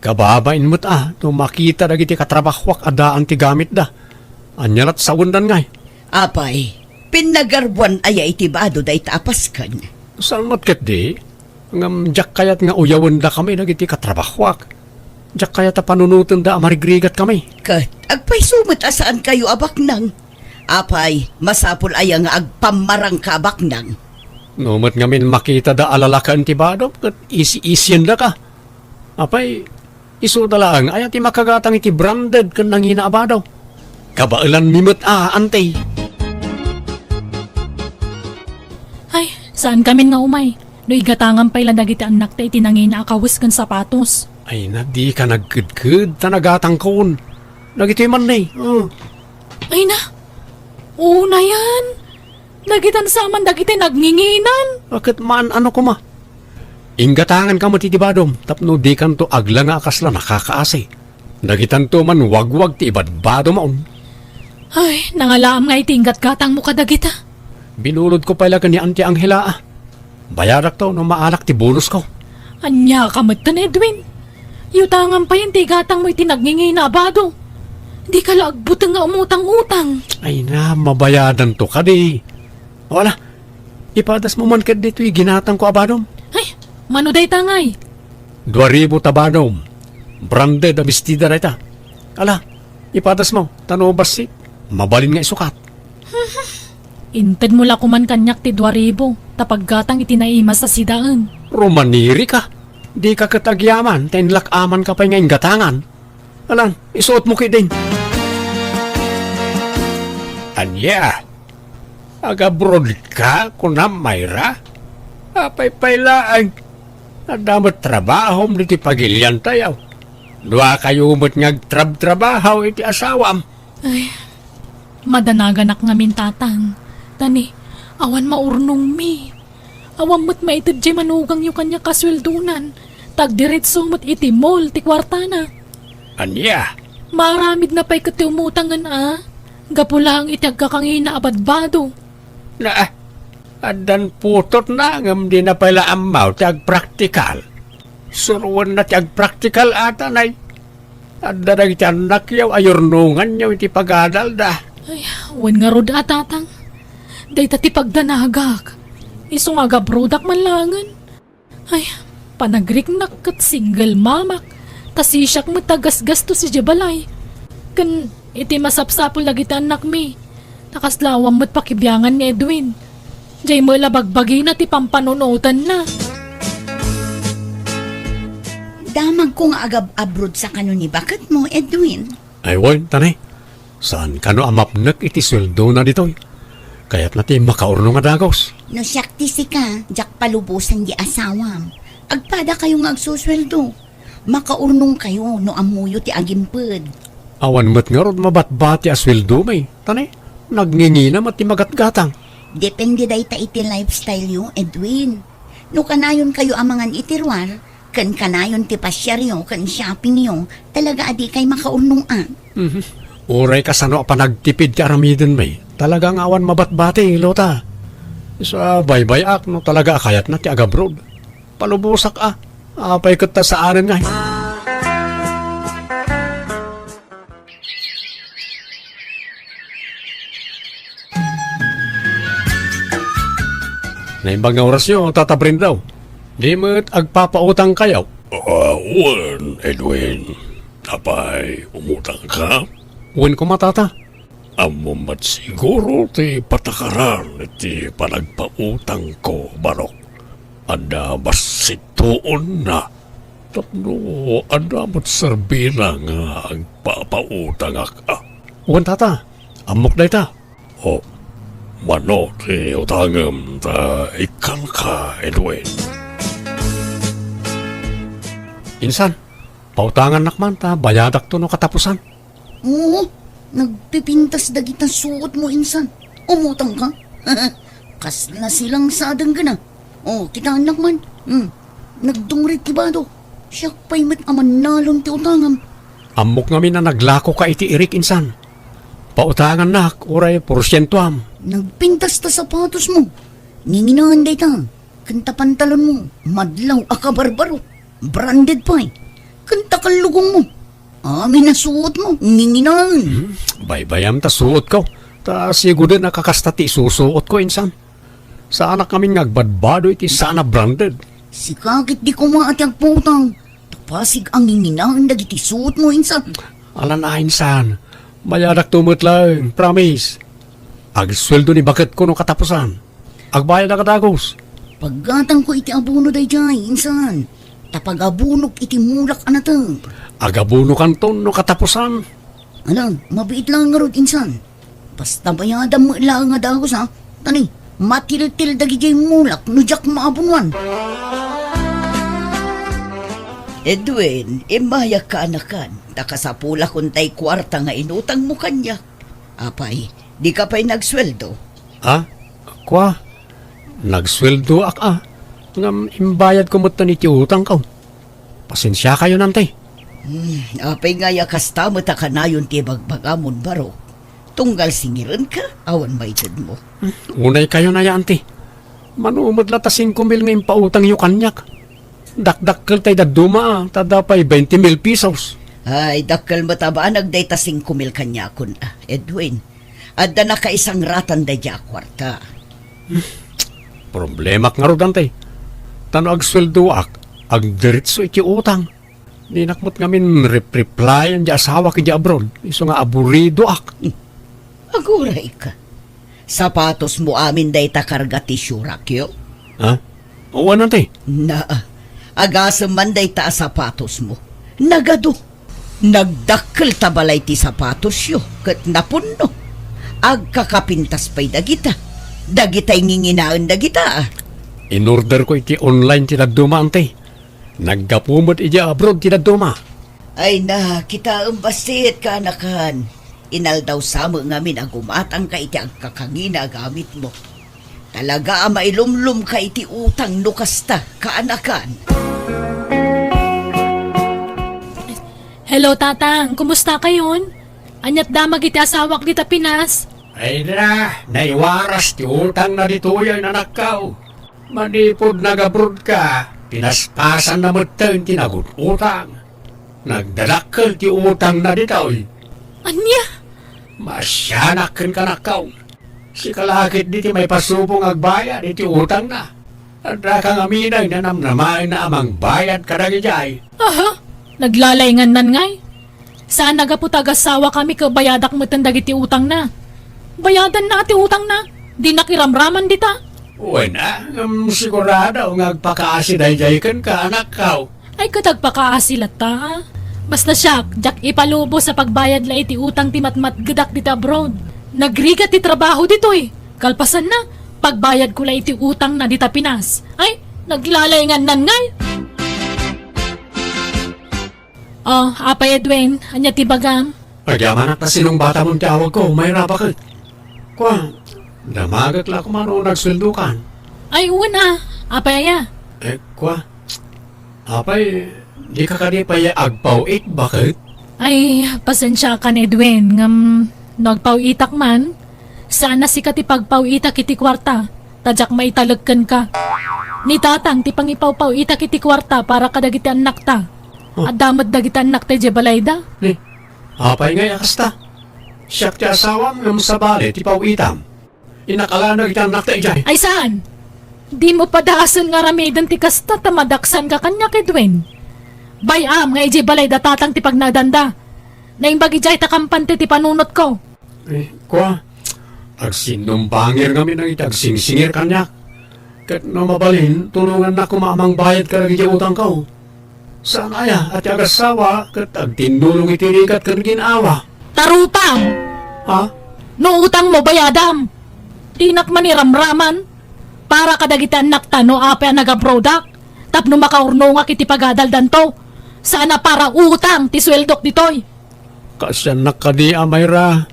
Kababain met a no makita dagiti katrabahoak a daan ti gamitda. Ania la't sawendan ngay? Apay, pinnagarbuan aya iti bado dayta a pasken? Saan met ketdi, ngem diak kayat nga uyawendakami dagiti katrabahoak. Diak kayat a panunotenda a marigrigatkami. Ket agpayso met a saankayo a baknang? Apay, masapul aya nga agpammarangka a baknang? No met ngamin makitada a lalaken ti badom ket isi-isiendaka. Apay, isuda laeng aya ti makagatang iti branded ken nangina a bado. Kabaelanmi met a, Auntie. Ay, saankamin nga umay. No igatangan pay la dagiti annakta iti nangina a kawes ken sapatos. Ay na, dika nagkedked ta nagatangkon. Dagitoy man ne. Oh. Ay na, unayen. Dagitan sa man dagiti nagnginginan. Ket maan-ano koma? Inggatanganka met iti badom tapno dikanto aglanga a kasla nakakaasi. Dagitanto man wagwag ti ibadbadom a un. Ay, nangalaam nga iti inggatgatangmo kadagita. Binulodko pay la ken ni Auntie Angela a. Bayadakto no maalak ti bonusko. Ania ka metten, Edwin? Yutangan payen ti igatangmo iti nagngingina a bado. Dika la agbuteng nga umutang-utang. Ay na, mabayadanto kadi. O ala, ipadasmo man ket ditoy ginatangko a badom. Ay, mano dayta ngay? Dua ribu ta badom. Branded a bestida dayta. Ala, ipadasmo, ta no bassit, mabalin nga isukat. Intedmo la koman kaniak ti dua ribu, ta paggatang iti naimas a sidaen. Rumanirika. Dika ket agyaman, ta inlak-amanka pay nga inggatangan. Alan, isuotmo ketdin. Ania? Agabrodka, kunam, Myra? Apay pay laeng. Adda met trabahom ditoy pagiliantayo. Duakayo met nga agtrabtrabaho iti asawam. Ay, madanaganak ngamin, Tatang. Ta ni, awan maurnongmi. Awan met maited diay manugangyo kaniak a sueldonan, ta agdiretso met iti mall ti kuartana. Ania? Maaramidna pay ket ti umutangen a, gapu laeng iti agkakangina a badbado. Na, addan putotna ngem dina pay la ammo ti agpraktikal. Suroenna ti agpraktikal a, Tatang. Adda dagiti annakyo a yurnonganyo iti pagadalda. Ay, wen ngarud a, Tatang. Dayta ti pagdanagak. Isu nga agabrodak man laengen. Ay, panagriknak ket single mamak. Ta sisiak met a gasgastos idiay balay. Ken iti masapsapul dagiti annakmi, ta kasla awan met pakibiangan ni Edwin. Diay met la bagbagina ti pampanunotenna. Damagko nga agab-abroad sa kano ni baketmo, Edwin. Ay, wen, Tatang. Saan kano a mapnek iti sueldona ditoy? Kayatna ti makaurnong a dagus. No siak ti sika, diak palubosan ti asawam. Agpadakayo nga agsusueldo. Makaurnongkayo no ammoyo ti agimped. Awan met ngarud mabatbati a sueldomi, ta ne, nagngingina met ti magatgatang. Depende dayta iti lifestyle yo, Edwin. No kanayonkayo a mangan iti ruar, ken kanayon ti pasiaryo ken shoppingyo, talaga a dikay makaurnong a. Mhm. Uray kasano a panagtipid ti aramidenmi, talaga nga awan mabatbati, Lota. Isu a baybay-ak no talaga a kayatna ti agabroad. Palubosak a. Apay ket ta saanen ngay? Naimbag nga orasyo, Tata Brenda. Di met agpapautangkayo? Ah, wen, Edwin. Apay, umutangka? Wen koma, Tata. Ammom met siguro ti patakaran iti panagpautangko, Barok. Adda bassit tuonna. Tapno adda met serbina nga agpapautangak a. Wen, Tata. Ammok dayta. O, mano ti utangem ta ikkanka, Edwin? Insan, pautangannak man ta bayadakto no katapusan. Oo, nagpipintas dagita suotmo, insan. Umutangka? Kasla silang sadeng gana. O, kitaennak man. Hmm. Nagdungrit ti bado. Siak pay met a mannalon ti utangam. Ammok ngamin a naglakoka iti irik, insan. Pautangannak, uray porsientoam. Nagpintas ta sapatosmo. Nginginaen dayta. Ken ta pantalonmo, madlaw a kabarbaro. Branded pay. Ken ta kallugongmo. Amin a suotmo, nginginaen. Hmm, baybayam ta suotko. Ta siguden a kakasta ti isusuotko, insan. Saanak ngamin nga agbadbado iti saan a branded. Sika ket di koma a ti agpautang. Ta pasig a nginginaen dagiti suotmo, insan. Alan a, insan. Bayadakto met laeng, promise. Agsueldo ni baketko no katapusan. Agbayadak a dagus. Paggatangko iti abono daydiay, insan. Ta pagabonok iti mulak a nateng. Agabonokanton no katapusan. Ala, mabiit laeng ngarud, insan. Basta bayadam met laeng a dagus, ha? Ta ne, matiltil dagidiay mulak no diak maabonoan. Edwin, immayak kaanakan, ta kasapulakon tay kuarta nga inutangmo kaniak. Apay, dika pay nagsueldo? Ah, kua, nagsueldoak a. Ngem imbayadko metten iti utangko. Pasensiakayon, anti. Hmm, apay ngay a kasta met a kanayon ti ibagbagamon, Barok? Tunggal singirenka, awan maitedmo. Hmm, unaykayon aya, anti. Mano met la ta singko mil nga impautangyo kaniak. Dakdakkel tay dadduma, ta adda pay bainte mil pesos. Ay, dakkel met a banag dayta singko mil kaniakon, ah, Edwin. Adda nakaisangratan daydiay a kuarta. Problemak ngarud, anti. Ta no agsueldoak, agdiretso iti utang. Dinak met ngamin rep-replyan di asawak idiay abroad. Isu nga aburidoak. Agurayka. Sapatosmo amin dayta karga ti siurakyo? Ha? Wen, anti. Na, agasem man dayta a sapatosmo. Nagadu. Nagdakkel ta balay ti sapatosyo ket napunno. Agkakapintas pay dagita. Dagitay nginginaen dagita. Inorderko iti online ti dadduma, anti. Naggapu met idiay abroad ti dadduma. Ay na, kitaem bassit, kaanakan. Inaldaw sa met ngamin a gumatangka iti agkakangina a gamitmo. Talaga a mailumlomka iti utang no kasta, kaanakan. Hello, Tatang. Kumustakayon? Aniat damag iti asawak dita Pinas? Ay na, naiwaras ti utangna ditoyen, anakko. Manipud nagabrodka, pinaspasanna metten ti nagun-utang. Nagdadakkel ti utangna ditoy. Ania? Maasianak kenka, anakko. Sika la ketdi ti maipasubong agbayad iti utangna. Addaka ngamin a namnamaenna a mangbayad kadagidiay. Aha? Naglalaingannan ngay? Saan a gapu ta agasawakami ket bayadak metten dagiti utangna. Bayadanna ti utangna. Dinak iramraman dita. Wen a, ngem sigurado nga agpakaasi daydiay kenka, anakko. Ay, ket agpakaasi latta. Basta siak, diak ipalubos a pagbayad la iti utang ti matmatgedak dita abroad. Nagrigat ti trabaho ditoy. Kalpasanna, pagbayadko la iti utangna dita Pinas. Ay, naglalaingannan ngay. Oh, Apay Edwin, ania ti bagam? Agyamanak ta sinungbatamon ti awagko, Mayra, baket. Kua, damagek la koma no nagsueldokan. Ay, wen a. Apay aya? Eh, kua, Apay, dika kadi pay agpaw-it, baket? Ay, pasensiakan, Edwin, ngem no agpaw-itak man, saan a sika ti pagpaw-itak iti kuarta, ta diak maitalek kenka. Ni tatang ti pangipawpaw-itak iti kuarta para kadagiti annakta. Oh. Adda met dagiti annakta idiay balayda. Ni, apay ngay a kasta? Siak ti asawam ngem sabali ti paw-itam. Inakalanak iti annakta idiay. Ay, saan? Dimo padasen nga aramiden ti kasta ta madaksanka kaniak, Edwin. Bay-am nga idiay balayda tatang ti pagnaedanda. Naimbag idiay ta kampante ti panunotko. Eh, kua, agsinnumbangir ngamin dagiti agsingsingir kaniak. Ket no mabalin, tulongannak koma a mangbayad kadagiti utangko. Saan aya a ti agassawa ket agtindulong iti rigat ken gin-awa? Ta rupam! Ha? No utangmo, bayadam! Dinak man iramraman. Para kadagiti annakta no apay a nagabrodak, tapno makaurnongak iti pagadaldanto. Saan a para utang ti sueldok ditoy. Kaasiannak kadi a, Mayra?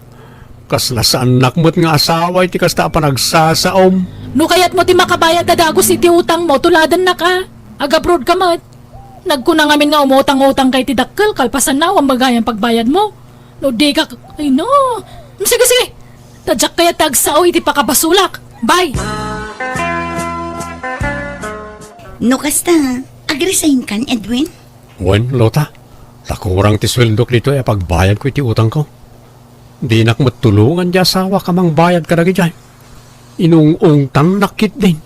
Kasla saannak met nga asawa iti kasta a panagsasaom. No kayatmo ti makabayad a dagus iti utangmo, tuladennak a. Agabrodka met. Nagkuna ngamin nga umutang-utangka iti dakkel, kalpasanna, awan met gayam pagbayadmo. No dika, ay no. Sige, sige. Ta diak kayat ti agsao iti pakabasolak. Bye. No kasta, agresign kan, Edwin? Wen, Lota. Ta kurang ti sueldok ditoy a pagbayadko iti utangko. Dinak met tulongan ti asawak a mangbayad kadagidiay. Inung-ungtannak ketdin.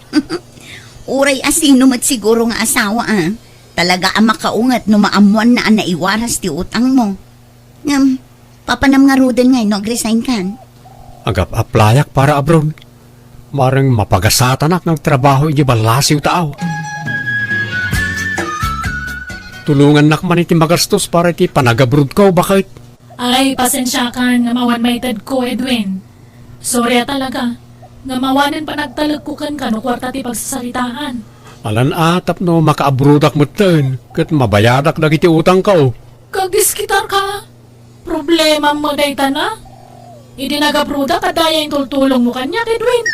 Uray a sino met siguro nga asawa a talaga a makaunget no maammoanna a naiwaras ti utangmo. Ngem, papanam ngaruden ngay no agresign kan? Agap-applyak para abroad. Mareng mapagasatanak nga agtrabaho idiay ballasiw taaw. Tulongannak man iti magastos para iti panagabrodko, baket. Ay, pasensiakan nga awan maitedko, Edwin. Sorry a talaga. Ngem awanen panagtalekko kenka no kuarta ti pagsasaritaan. Alan a tapno makaabrodak metten ket mabayadak dagiti utangko. Kagdiskitarka! Problemam met dayta na. Idi nagabrodak, adda aya intultulongmo kaniak, Edwin?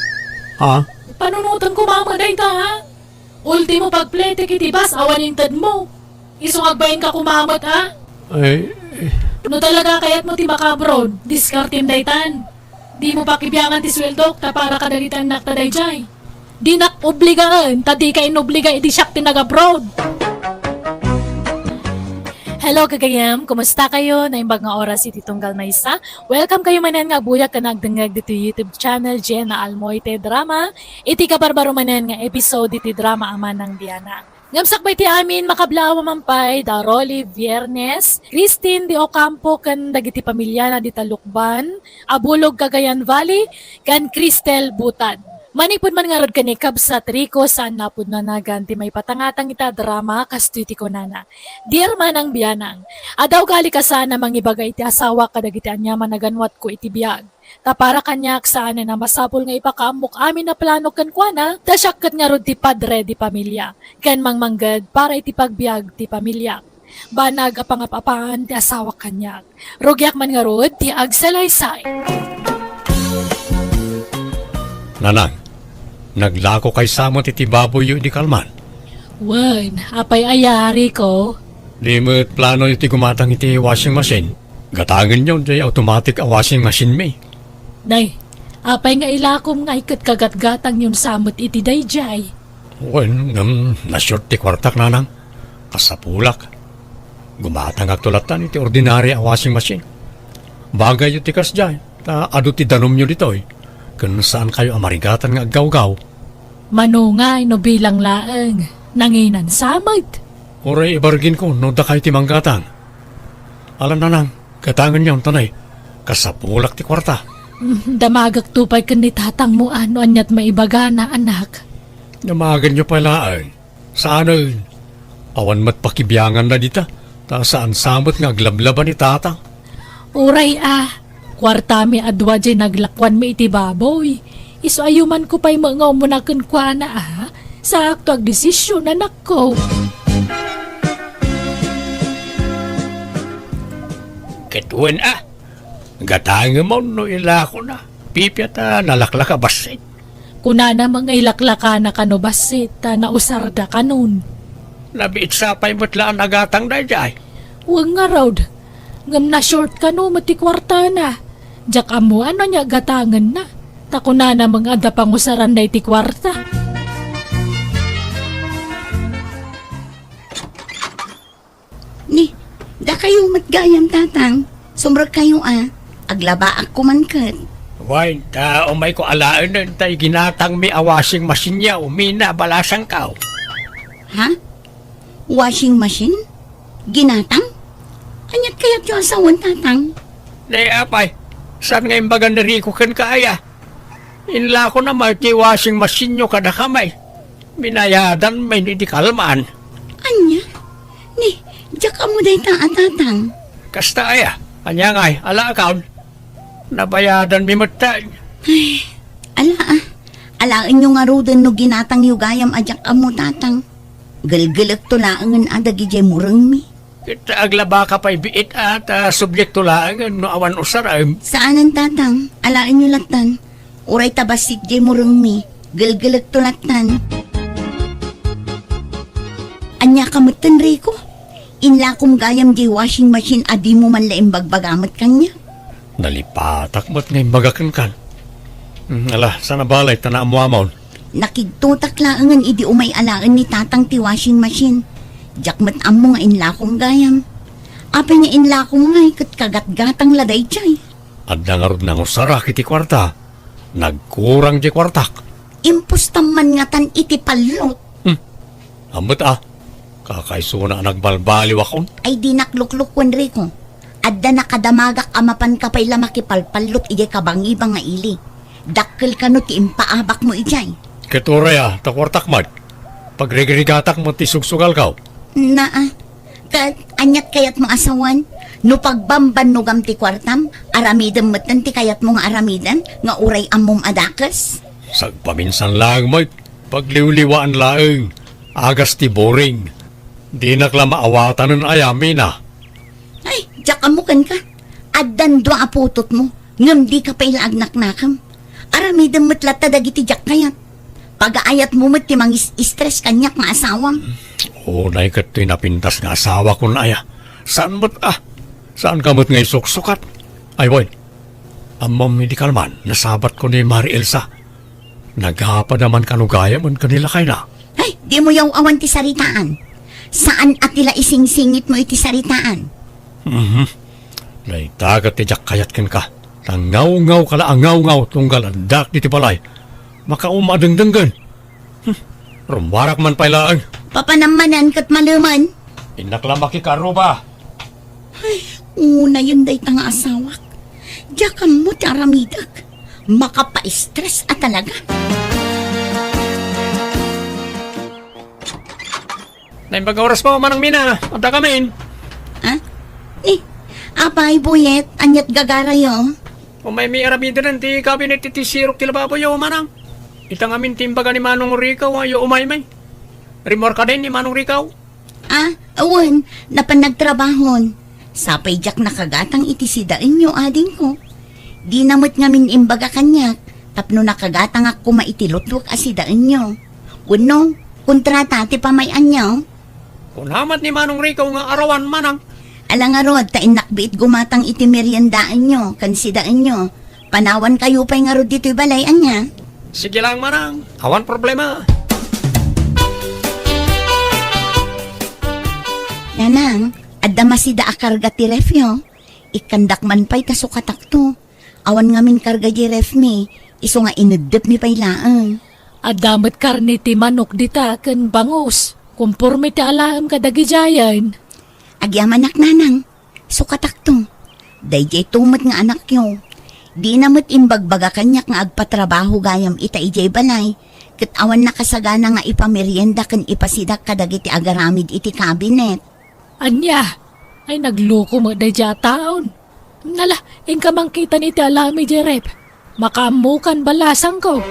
Ha? Panunoten koma met dayta, ha? Ultimo pagpletek iti bus, awan intedmo. Isu nga agbainka koma met, ha? Ay, eh. No talaga kayatmo ti maka-abroad, diskartem daytan. Dimo pakibiangan ti sueldok ta para kadagiti annakta daydiay. Dinak obligaen, ta dika inobliga idi siak ti nag-abroad. Hello, gagayem. Kumusta kayo? Naimbag nga oras iti tunggal maysa. Welcome kayo manen nga agbuyak ken agdengngeg ditoy YouTube channel, Jenna Almoite Drama. Iti kabarbaro manen nga episode iti drama a Manang Bianang. Ngem sakbay ti amin, makablaawa man pay da Rolly Viernes, Christine de Ocampo ken dagiti pamiliana dita Lucban, Abulog, Cagayan Valley, ken Cristel Butad. Manipud man ngarud ken ni Kabsat Rico, saan napudno a nagan ti maipatangatang ita drama, kastoy ti kunana, "Dear Manang Bianang, adda ugalika saan a mangibaga iti asawak kadagiti aniaman a ganwatko iti biag. Ta para kaniak, saanen a masapul nga ipakaammok amin a plano kenkuana, ta siak ket ngarud ti padre di pamilia, ken mangmangged para iti pagbiag ti pamiliak. Banag a pangap-apaan ti asawak kaniak. Rugiak man ngarud ti agsalaysay." Nanang, naglako kay sa met iti baboyyo idi kalman? Wen, apay aya, Rico? Di met planoyo ti gumatang iti washing machine? Gatangenyo diay automatic a washing machine mi. Nay, apay nga ilakom ngay ket kagatgatangyon sa met iti daydiay? Wen, ngem na-short ti kuartak, nanang. Kasapulak. Gumatangakto lattan iti ordinary a washing machine. Bagayyo ti kasdiay, ta adu ti danumyo ditoy, ken saankayo a marigatan nga aggawgaw. Mano ngay no bilang laeng, nanginan sa met? Uray ibarginko no dakay ti manggatang. Alan, nanang, gatangenyon, tanay, kasapulak ti kuarta. Mm, damagekto pay ken ni tatangmo a no aniat maibagana, anak. Damagenyo pay laeng. Saanen. Awan met pakibianganna dita, ta saan sa met nga aglablaba ni tatang. Uray a, kuartami a dua diay naglakuanmi iti baboy. Isu a yumanko pay met nga umuna kenkuana, a. Saakto agdesisyon, anakko. Ket wen, a. Gatangem no ilakona. Pipia ta nalaklaka bassit. Kunana met nga ilaklakana kano bassit ta nausarda kanon. Nabiit sa pay met la a nagatang daydiay. Wen ngarud, ngem na-short kano met ti kuartana. Diak ammo no ania gatangenna. Ta kunana met nga adda pangusaranna iti kuarta. Ni, dakayo met gayam, Tatang. Sumrekkayo a. Aglabaak koma ket. Wen, ta umayko alaenen tay ginatangmi a washing machine-yo, Mina, balasangko. Ha? Washing machine? Ginatang? Aniat kayatyo a sawen, Tatang? Ni apay, saan nga imbagan ni Rico kenka aya? Inlakona met ti washing machine-yo kadakami. Binayadanmi iti kalman. Ania? Ni, diak ammo dayta a, Tatang. Kasta aya? Ania ngay, alaakaw? Nabayadanmi met tay. Ay, ala a. Alaenyo ngaruden no ginatangyo gayam a diak ammo, Tatang. Gelgelekto laengen a dagidiay murengmi. Ket aglabaka pay biit a ta subjekto laengen no awan usarem. Saanen, Tatang. Alaenyo lattan. Uray ta bassit diay murengmi, gelgelekto lattan. Ania ka metten, Rico? Inlakom gayam diay washing machine a dimo man la imbagbaga met kaniak. Nalipatak met nga imbaga kenkan. Hmm, ala, saan a balay ta naammoamon. Nakigtotak laengen idi umay alaen ni Tatang ti washing machine. Diak met ammo nga inlakom gayam. Apay nga inlakom ngay ket kagatgatang la daydiay? Adda ngarud nangusarak iti kuarta. Nagkurang diay kuartak. Impostam man ngatan iti pallot. Hmm. Ammet a. Kakaisuna a nagbalbaliwakon. Ay, dinak luklukuen, Rico. Adda nakadamagak a mapanka pay la makipalpallot idiay kabangibang nga ili. Dakkel kano ti impaabakmo idiay. Ket uray a, ta kuartak met. Pagrigrigatak met ti sugsugalko. Naa. Ket aniat kayatmo a sawen? No pagbambannogam ti kuartam, aramidem metten ti kayatmo nga aramiden nga uray ammom a dakes? Sagpaminsan laeng met, pagliwliwaan laeng, agas ti boring. Dinak la maawatanen aya, Mina. Ay, diak ammo kenka. Addan dua a putotmo, ngem dika pay la agnaknakem. Aramidem met latta dagiti diak kayat. Pagaayatmo met ti mangis-stress kaniak nga asawam. Unay ket toy napintas nga asawakon aya. Saan met a? Saanka met nga isuksukat? Ay, wen. Ammom idi kalman, nasabatko ni Mari Elsa. Nagapada man kano gayamen ken ni lakayna. Ay, dimo yaw-awan ti saritaan. Saan a ti la isingsingitmo iti saritaan. Mhm. Dayta ket ti diak kayat kenka. Ta ngawngaw ka la a ngawngaw tunggal addak diti balay. Makauma a dengdenggen. Hmm. Rummuarak man pay laeng. Papanam manen ket malemen. Innak la makikaruba. Ay, unayen dayta nga asawak. Diak ammo ti aramidek. Makapa-stress a talaga. Naimbag nga oras po, Manang Mina. Adda kamin. Ah? Eh, apay, Buyet, aniat gagarayo? Umaymi aramiden ti kabinet iti sirok ti lababoyo, Manang. Ita ngamin ti imbaga ni Manong Rico, ayo umaymi. Rimmuarka din ni Manong Rico. Ah, awan, napan nagtrabahon. Sapay diak nakagatang iti sidaenyo, adingko. Dina met ngamin imbaga kaniak, tapno nakagatangak koma iti lutwek a sidaenyo. Wenno, kontrata ti pamay-anyo? Kuna met ni Manong Rico nga arawan, Manang. Ala ngarud, ta innak biit gumatang iti meriendaenyo, ken sidaenyo. Panawankayo pay ngarud ditoy balay, ania? Sige lang, Manang. Awan problema. Nanang, adda masida a karga ti refyo. Ikkandak man pay ta sukatakto. Awan ngamin karga di refmi, isu nga ineddepmi pay laeng. Adda met karne ti manok dita ken bangus. Komporme ti alaem kadagidiayen. Agyamanak, Nanang. Sukatakto. Daydiay to met nga anakyo. Dina met imbagbaga kaniak nga agpatrabaho gayam ita idiay balay, ket awan nakasagana nga ipamerienda ken ipasidak kadagiti agaramid iti kabinet. Ania? Ay, nagluko met daydiay a taon. Nala, inka mangkitan iti alaem idiay ref. Makaammokan balasangko.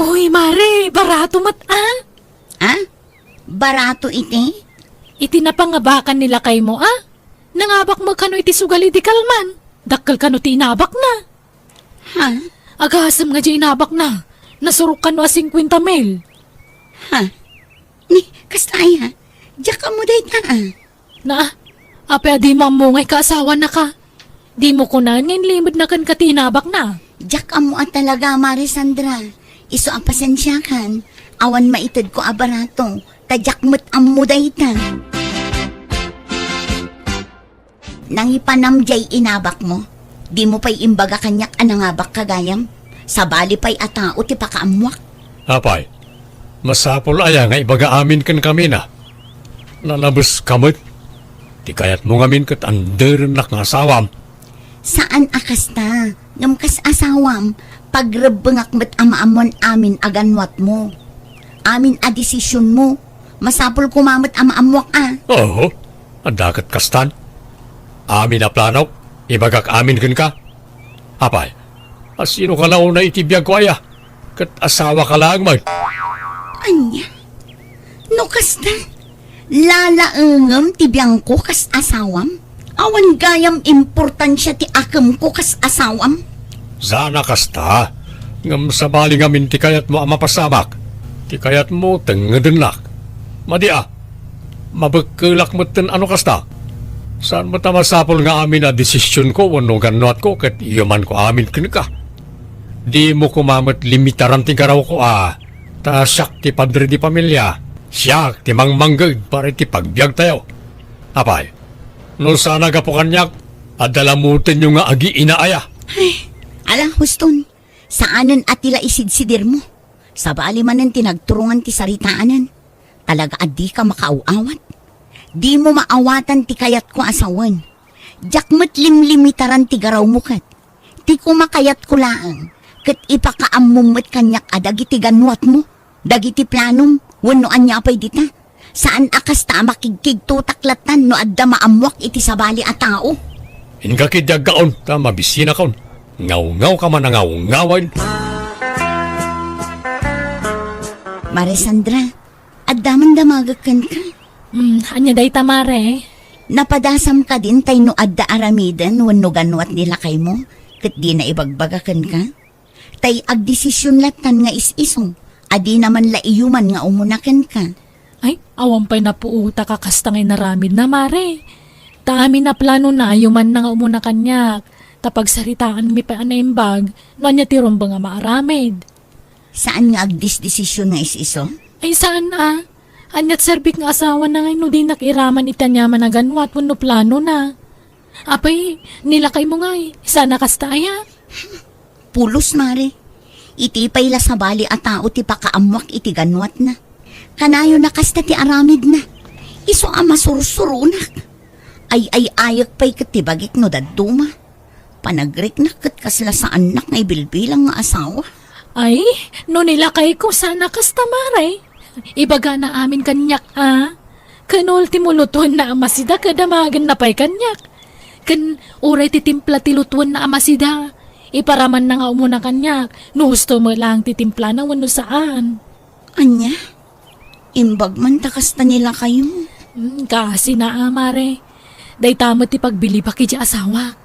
Uy, mare, barato met, a? A? Barato iti? Iti napangabakan ni lakaymo, a? Nangabak met kano iti sugal idi kalman. Dakkel kano ti inabakna. Ha? Agasem nga di inabakna. Nasurok kano a singkwenta mil. Ha? Ni, kasta aya? Diak ammo dayta, a? Na, apay a dimo ammo nga ikaasawanaka? Dimo kunaen nga inlimedna kenka ti inabakna? Diak ammo a talaga, Mare Sandra. Isu a pasensiakan, awan maitedko a barato, ta diak met ammo dayta. Nangipanam diay inabakmo? Dimo pay imbaga kaniak a nangabakka gayam? Sabali pay a tao ti pakaammoak. Apay, masapul aya nga ibaga amin kenkamina? Nalabeska met. Ti kayatmo ngamin ket anderennak nga asawam. Saan a kasta, ngem kas asawam, pagrebbengak met a maammoan amin a gannuatmo. Amin a desisionmo, masapul koma met a maammoak a. Oo, adda ket kastan. Amin a planok, ibagak amin kenka. Apay, a sino ka la unay iti biagko aya? Ket asawaka laeng met. Ania? No kasta, lalaengem ti biangko kas asawam? Awan gayam importansia ti akemko kas asawam? Saan a kasta, ngem sabali ngamin ti kayatmo a mapasamak. Ti kayatmo tengngedennak. Madi a, mabekkelak metten a no kasta. Saan met a masapul nga amin a desisionko wenno gannuatko ket iyumanko amin kenka. Dimo koma met limitaran ti garawko a, ta siak ti padre di pamilia, siak ti mangmangged para iti pagbiagtayo. Apay, no saan a gapu kaniak, adda lamutenyo nga agiina aya. Ay, ala, huston, saanen a ti la isidsidirmo. Sabali manen ti nagturongan ti saritaanan. Talaga a dika makaaw-awat. Dimo maawatan ti kayatko a sawen. Diak met limlimitaran ti garawmo ket. Ti kumakayatko laeng, ket ipakaammom met kaniak a dagiti gannuatmo, dagiti planom, wenno ania pay dita. Saan a kasta a makigkigtotak lattan no adda maammoak iti sabali a tao. Inka ketdi aggaon ta mabisinakon. Ngawngaw ka man a ngawngawen. Mare Sandra, adda man damagek kenka? Hmm, ania dayta, mare? Napadasam kadin tay no adda aramiden wenno gannuat ni lakaymo, ket dina ibagbaga kenka? Tay agdesision lattan nga is-iso, a dina man la iyuman nga umuna kenka. Ay, awan pay napuotak a kasta nga inaramidna, mare. Ta amin a planona, iyumanna nga umuna kaniak. Ta pagsaritaanmi pay a naimbag, no ania ti rumbeng a maaramid. Saan nga agdesdesision nga is-iso? Ay, saan a. Aniat serbik nga asawana ngay no dinak iraman iti aniaman a gannuat wenno planona? Apay, ni lakaymo ngay, saan a kasta aya? Pulos, mare. Iti pay la sabali a tao ti pakaammoak iti gannuatna. Kanayon a kasta ti aramidna. Isu a masursuronak. Ay-ay-ayek pay ket ti bagik no dadduma. Panagriknak ket kasla saannak nga ibilbilang nga asawa. Ay, no ni lakayko saan a kasta, mare. Ibagana amin kaniak a. Ken ultimo lutuenna a masida ket damagenna pay kaniak. Ken uray ti timpla ti lutuenna a masida, iparamanna nga umuna kaniak, no husto met laeng ti timplana wenno saan. Ania? Imbag man ta kasta ni lakaymo. Hmm, kasina a, mare. Dayta met ti pagbilibak idiay asawak.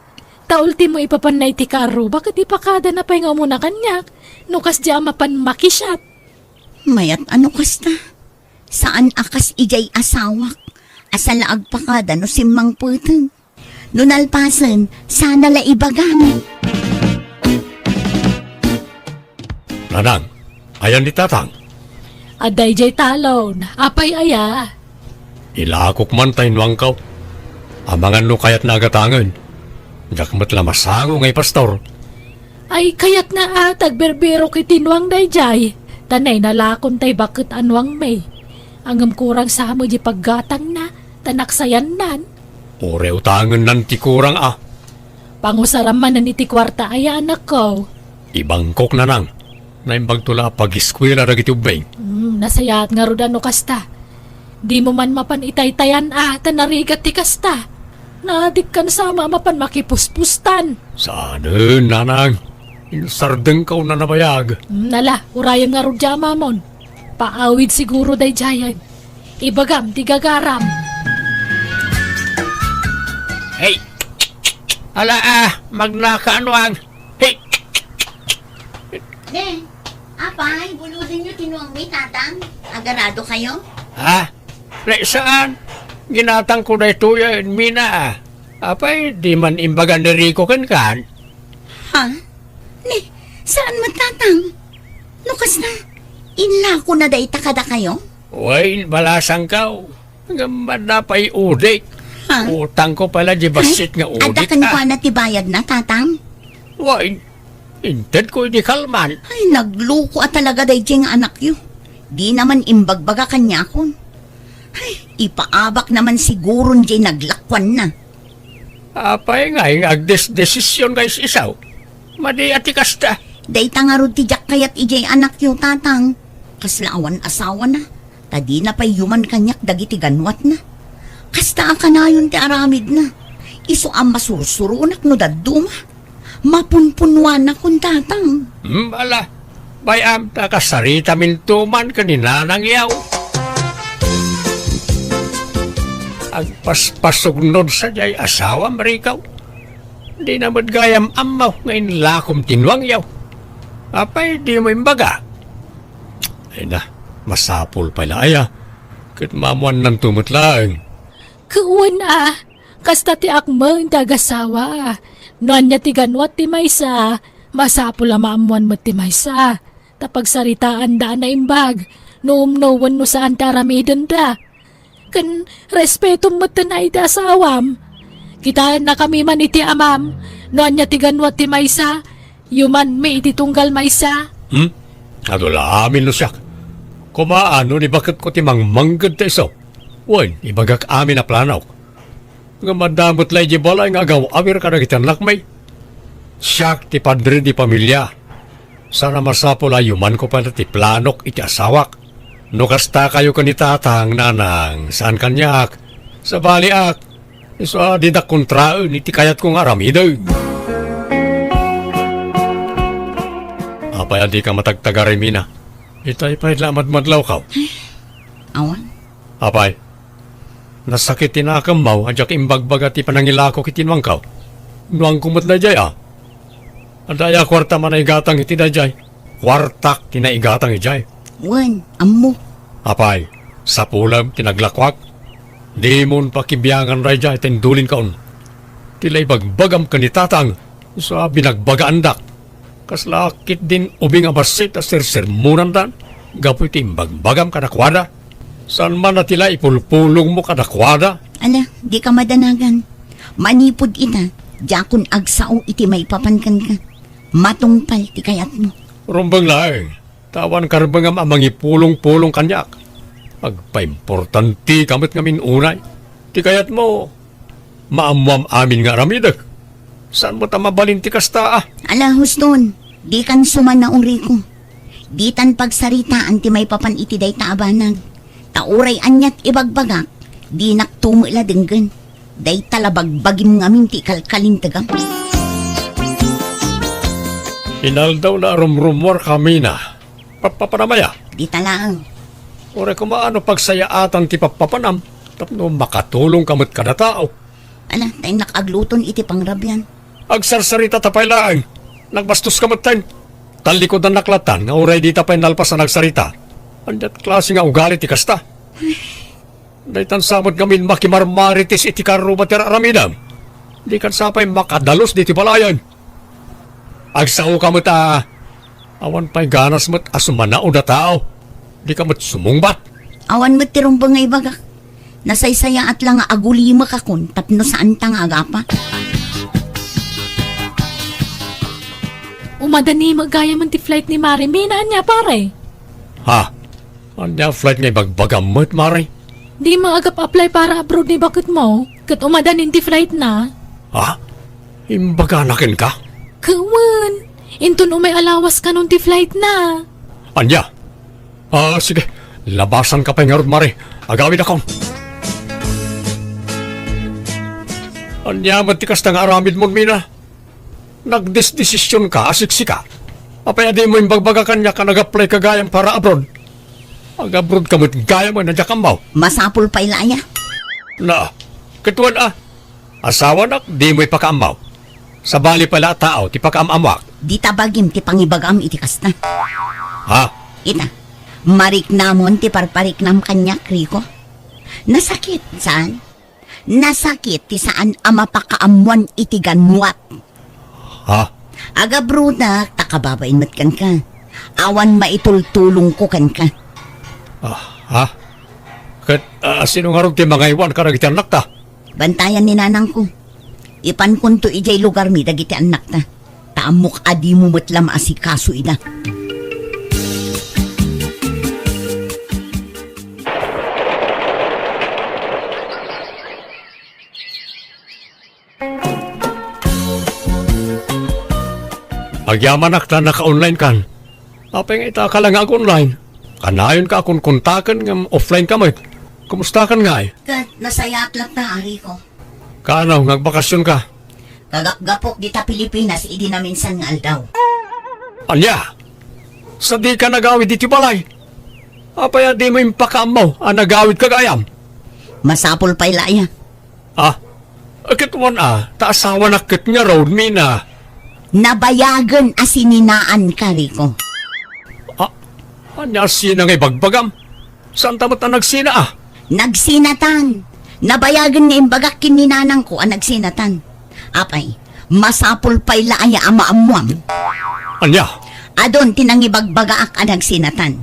Ta ultimo ipapanna iti kaarruba ket ipakadana pay nga umuna kaniak, no kasdiay a mapan makisiat. Mayat a no kasta. Saan a kas idiay asawak, a saan la agpakada no simmangpeten. No nalpasen, saan a la ibagam. Nanang, ayan ni Tatang? Adda idiay talon. Apay aya? Ilakok man ta innuangko. Amangan no kayatna a gatangen. Diak met la masango nga ipastor. Ay, kayatna a ta agbirbirok iti nuang daydiay, ta nainalakon tay baket a nuangmi. Ngem kurang sa met diay paggatangna, ta naksayannan. Uray utangennan ti kurang a. Pangusaram manen iti kuarta aya, anakko. Ibangkok, Nanang. Naimbagto la a pagiskuela dagiti ubbing. Hmm, nasayaat ngarud a no kasta. Dimo man mapan itaytayan a, ta narigat ti kasta. Nadikkan sa ama mapan makipuspustan. Saanen, nanang. Insardengko na nabayag. Nala, urayem ngarud diay amamon. Paawid siguro daydiayen. Ibagam ti gagaram. Hey! Ala, ah, magnaka anuang. Hey! Ne, apay, buludenyo ti nuangmi, tatang. Agarado kayo? Ha? Ne, saan? Ginatangko daytoy, eh, Mina, ah. Apay, di man imbaga ni Rico kenkan? Ha? Ne, saan met, tatang? No kasta, inlako na dayta kadakayo? Wen, balasangko. Ngem adda pay udik. Ha? Utangko pay la di bassit nga udik, ah. Adda kenkuana ti bayadna, tatang? Wen, intedko idi kalman. Ay, nagluko a talaga daydiay nga anakyo. Dina man imbagbaga kaniakon. Ay, ipaabakna man siguron diay naglakuanna. Apay ngay nga agdesdesision nga is-isaw? Madi a ti kasta. Dayta ngarud ti diak kayat idiay anakyo, tatang. Kasla awan asawana, ta dina pay yuman kaniak dagiti ganuatna. Kasta a kanayon ti aramidna. Isu a masursuronak no dadduma. Mapunpunnuanakon, tatang. Hmm, ala, bay-am ta kasaritaminto man ken ni nanangyo. Agpaspasugnod sadiay asawam, Rico. Dina met gayam ammo nga inlakom ti nuangyo. Apay dimo imbaga? Ay na, masapul pay la aya. Ket maammuannanto met laeng. Ket wen a, kasta ti akmen ti agasawa. No ania ti ganuat ti maysa, masapul a maammuan met ti maysa. Ta pagsaritaanda a naimbag, no umno wenno saan ti aramidenda. Ken respetom metten a iti asawam. Kitaennakami man iti amam, no ania ti ganuat ti maysa, yumanmi iti tunggal maysa. Hmm? Adu la amin no siak. Koma a no ni baketko ti mangmangged ta isu. Wen, ibagak amin a planok. Ngem adda met la idiay balay nga agaw-awir kadagiti annakmi. Siak ti padre di pamilia. Saan a masapul a yumanko pay la ti planok iti asawak. No kasta kayo ken ni tatang, nanang, saan kaniak. Sabaliak, isu a didak kontraen iti kayatko nga aramiden. Apay a dika matagtagari, Mina? Itay pay la madmadlawko. Awan. Apay, nasakit ti nakemmo a diak imbagbaga ti panangilako iti nuangko. Nuangko met daydiay a. Adda aya kuarta a naigatang iti daydiay? Kuartak ti naigatang idiay. Wen, ammo. Apay, sapulem ti naglakuak? Dimon pakibiangan daydiay ta indulinkon. Ti la ibagbagam ken ni tatang, isu a binagbagaandak. Kasla ketdin ubing a bassit a sersermonandan gapu iti imbagbagam kadakuada. Saan man a ti la ipulpulongmo kadakuada? Ala, dika madanagan. Manipud ita, diakon agsao iti maipapan kenka. Matungpal ti kayatmo. Rumbeng laeng, ta awan karbengam a mangipulongpulong kaniak. Agpaimportantika met ngamin unay. Ti kayatmo, maammuam amin nga aramidek. Saan met a mabalin ti kasta a? Ala, huston, dikan sumanao, Rico. Ditan pagsaritaan ti maipapan iti dayta a banag. Ta uray aniat ibagbagak, dinakto met la denggen. Dayta la bagbagim ngamin ti ikalkalintegam. Inaldaw la a rumrumuarkami na. Pappapanam aya? Dita laeng. Uray koma no pagsayaatan ti pappapanam tapno makatulongka met kada tao. Ala, ta innak agluton iti pangrabian. Agsarsaritata pay laeng. Nagbastoska metten. Tallikudannak latan nga uray dita pay nalpas a nagsarita. Aniat klase nga ugali ti kasta? Daytan sa met ngamin makimarmarites iti karruma ti ar-aramidem. Dikan sa pay makadalus ditoy balayen. Agsaoka met a awan pay ganas met a sumanaod a tao. Dika met sumungbat. Awan met ti rumbeng nga ibagak. Nasaysayaat la nga agulimekakon tapno saanta nga agapa. Umadani met gayamen ti flight ni Mare. Mina, ania, pare? Ha? Ania flight nga ibagbagam met, Mare? Dimo agap-apply para abroad ni baketmo, ket umadanin ti flight na. Ha? Imbagana kenka? Ket wen, inton umay a lawas kanon ti flight na. Ania? Ah, sige. Labasanka pay ngarud, Mare. Agawidakon. Ania met ti kasta nga aramidmon, Mina? Nagdesdesisionka a siksika. Apay a dimo imbagbaga kaniak a nag-applyka gayam para abroad? Ag-abroadka met gayam a diak ammo. Masapul pay la aya. Na, ket wen a, asawanak, dimo ipakaammo. Sabali pay la a tao ti pakaam-ammoak. Dita bagim ti pangibagam iti kasta. Ha? Ita, mariknamon ti parpariknam kaniak, Rico. Nasakit, saan? Nasakit ti saan a mapakaammoan iti ganwat. Ha? Agabrodak ta kababain met kenka. Awan maitultulongko kenka. Ah, ha? Ket, ah, sino ngarud ti mangaywan kadagiti annakta? Bantayan ni nanangko. Ipankonto idiay lugarmi dagiti annakta. Ta ammok a dimo met la maasikaso ida. Agyamanak ta naka-online kan. Apay nga ita ka la nga ag-online? Kanayonka a konkontaken ngem offline ka met. Kumustakan ngay? Ket nasayaat latta, Rico. Kaano nga agbakasionka? Kagapgapok dita Pilipinas idi naminsan nga aldaw. Ania? Sadika nagawid iti balay? Apay a dimo impakaammo a nagawidka gayam? Masapul pay la aya. Ah, ket wen a, ta asawanak ket ngarud, Mina. Nabayagen a sininaanka, Rico. Ah, ania a sina nga ibagbagam? Saanta met a nagsina a? Nagsinatan. Nabayagen nga imbagak ken ni nanangko a nagsinatan. Apay, masapul pay la aya a maammuam? Ania? Adun ti nangibagbagaak a nagsinatan.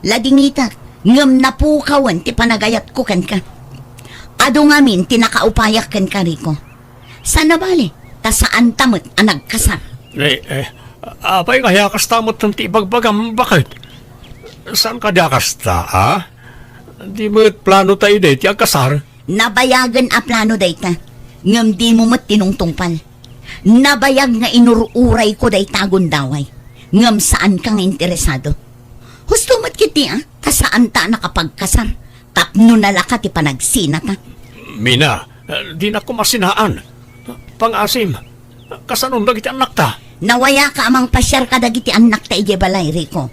Ladingitak, ngem napukawen ti panagayatko kenka. Adu ngamin ti nakaupayak kenka, Rico. Saan a bale, ta saanta met a nagkasar. Eh, eh, apay nga aya kasta met ti ibagbagam, baket? Saan kadi a kasta, a? Di met plano ta idi ti agkasar? Nabayagen a plano dayta, ngem dimo met tinungtungpal. Nabayag nga inur-urayko dayta a gundaway, ngem saanka nga interesado. Husto met ketdi a, ta saanta a nakapagkasar, tapno nalaka ti panagsinata. Mina, dinak koma sinaan. Pangaasim, kasanon dagiti annakta? Nawayaka a mangpasiar kadagiti annakta idiay balay, Rico.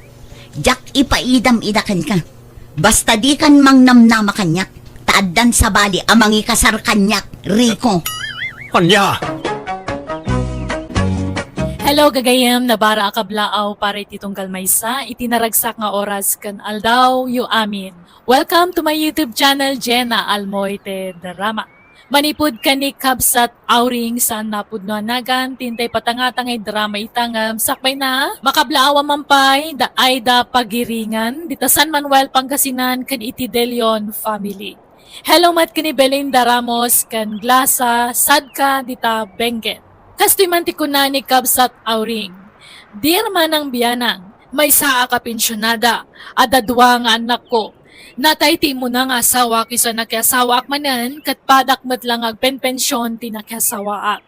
Diak ipaidam ida kenka. Basta dikan mangnamnama kaniak, ta addan sabali a mangikasar kaniak, Rico. Ania? Hello, gagayyem, Nabara a kablaaw para iti tunggal maysa iti naragsak nga oras ken aldawyo amin. Welcome to my YouTube channel, Jena Almoite Drama. Manipud ken ni Kabsat Auring, saan a pudno a nagan ti intay patangtangay drama ita ngem sakbayna, makablaaw a man pay da Aida Pagiringan, dita San Manuel, Pangasinan, ken iti De Leon family. Hello met ken ni Belinda Ramos ken Glasa Sadka, dita Benguet. Kastoy man ti kuna ni Kabsat Auring, "Dear Manang Bianang, maysaak a pensionada, adda dua nga annakko. Natay ti immuna nga asawak isu a nakiasawaak manen, ket padak met la nga agpenpension ti nakiasawaak.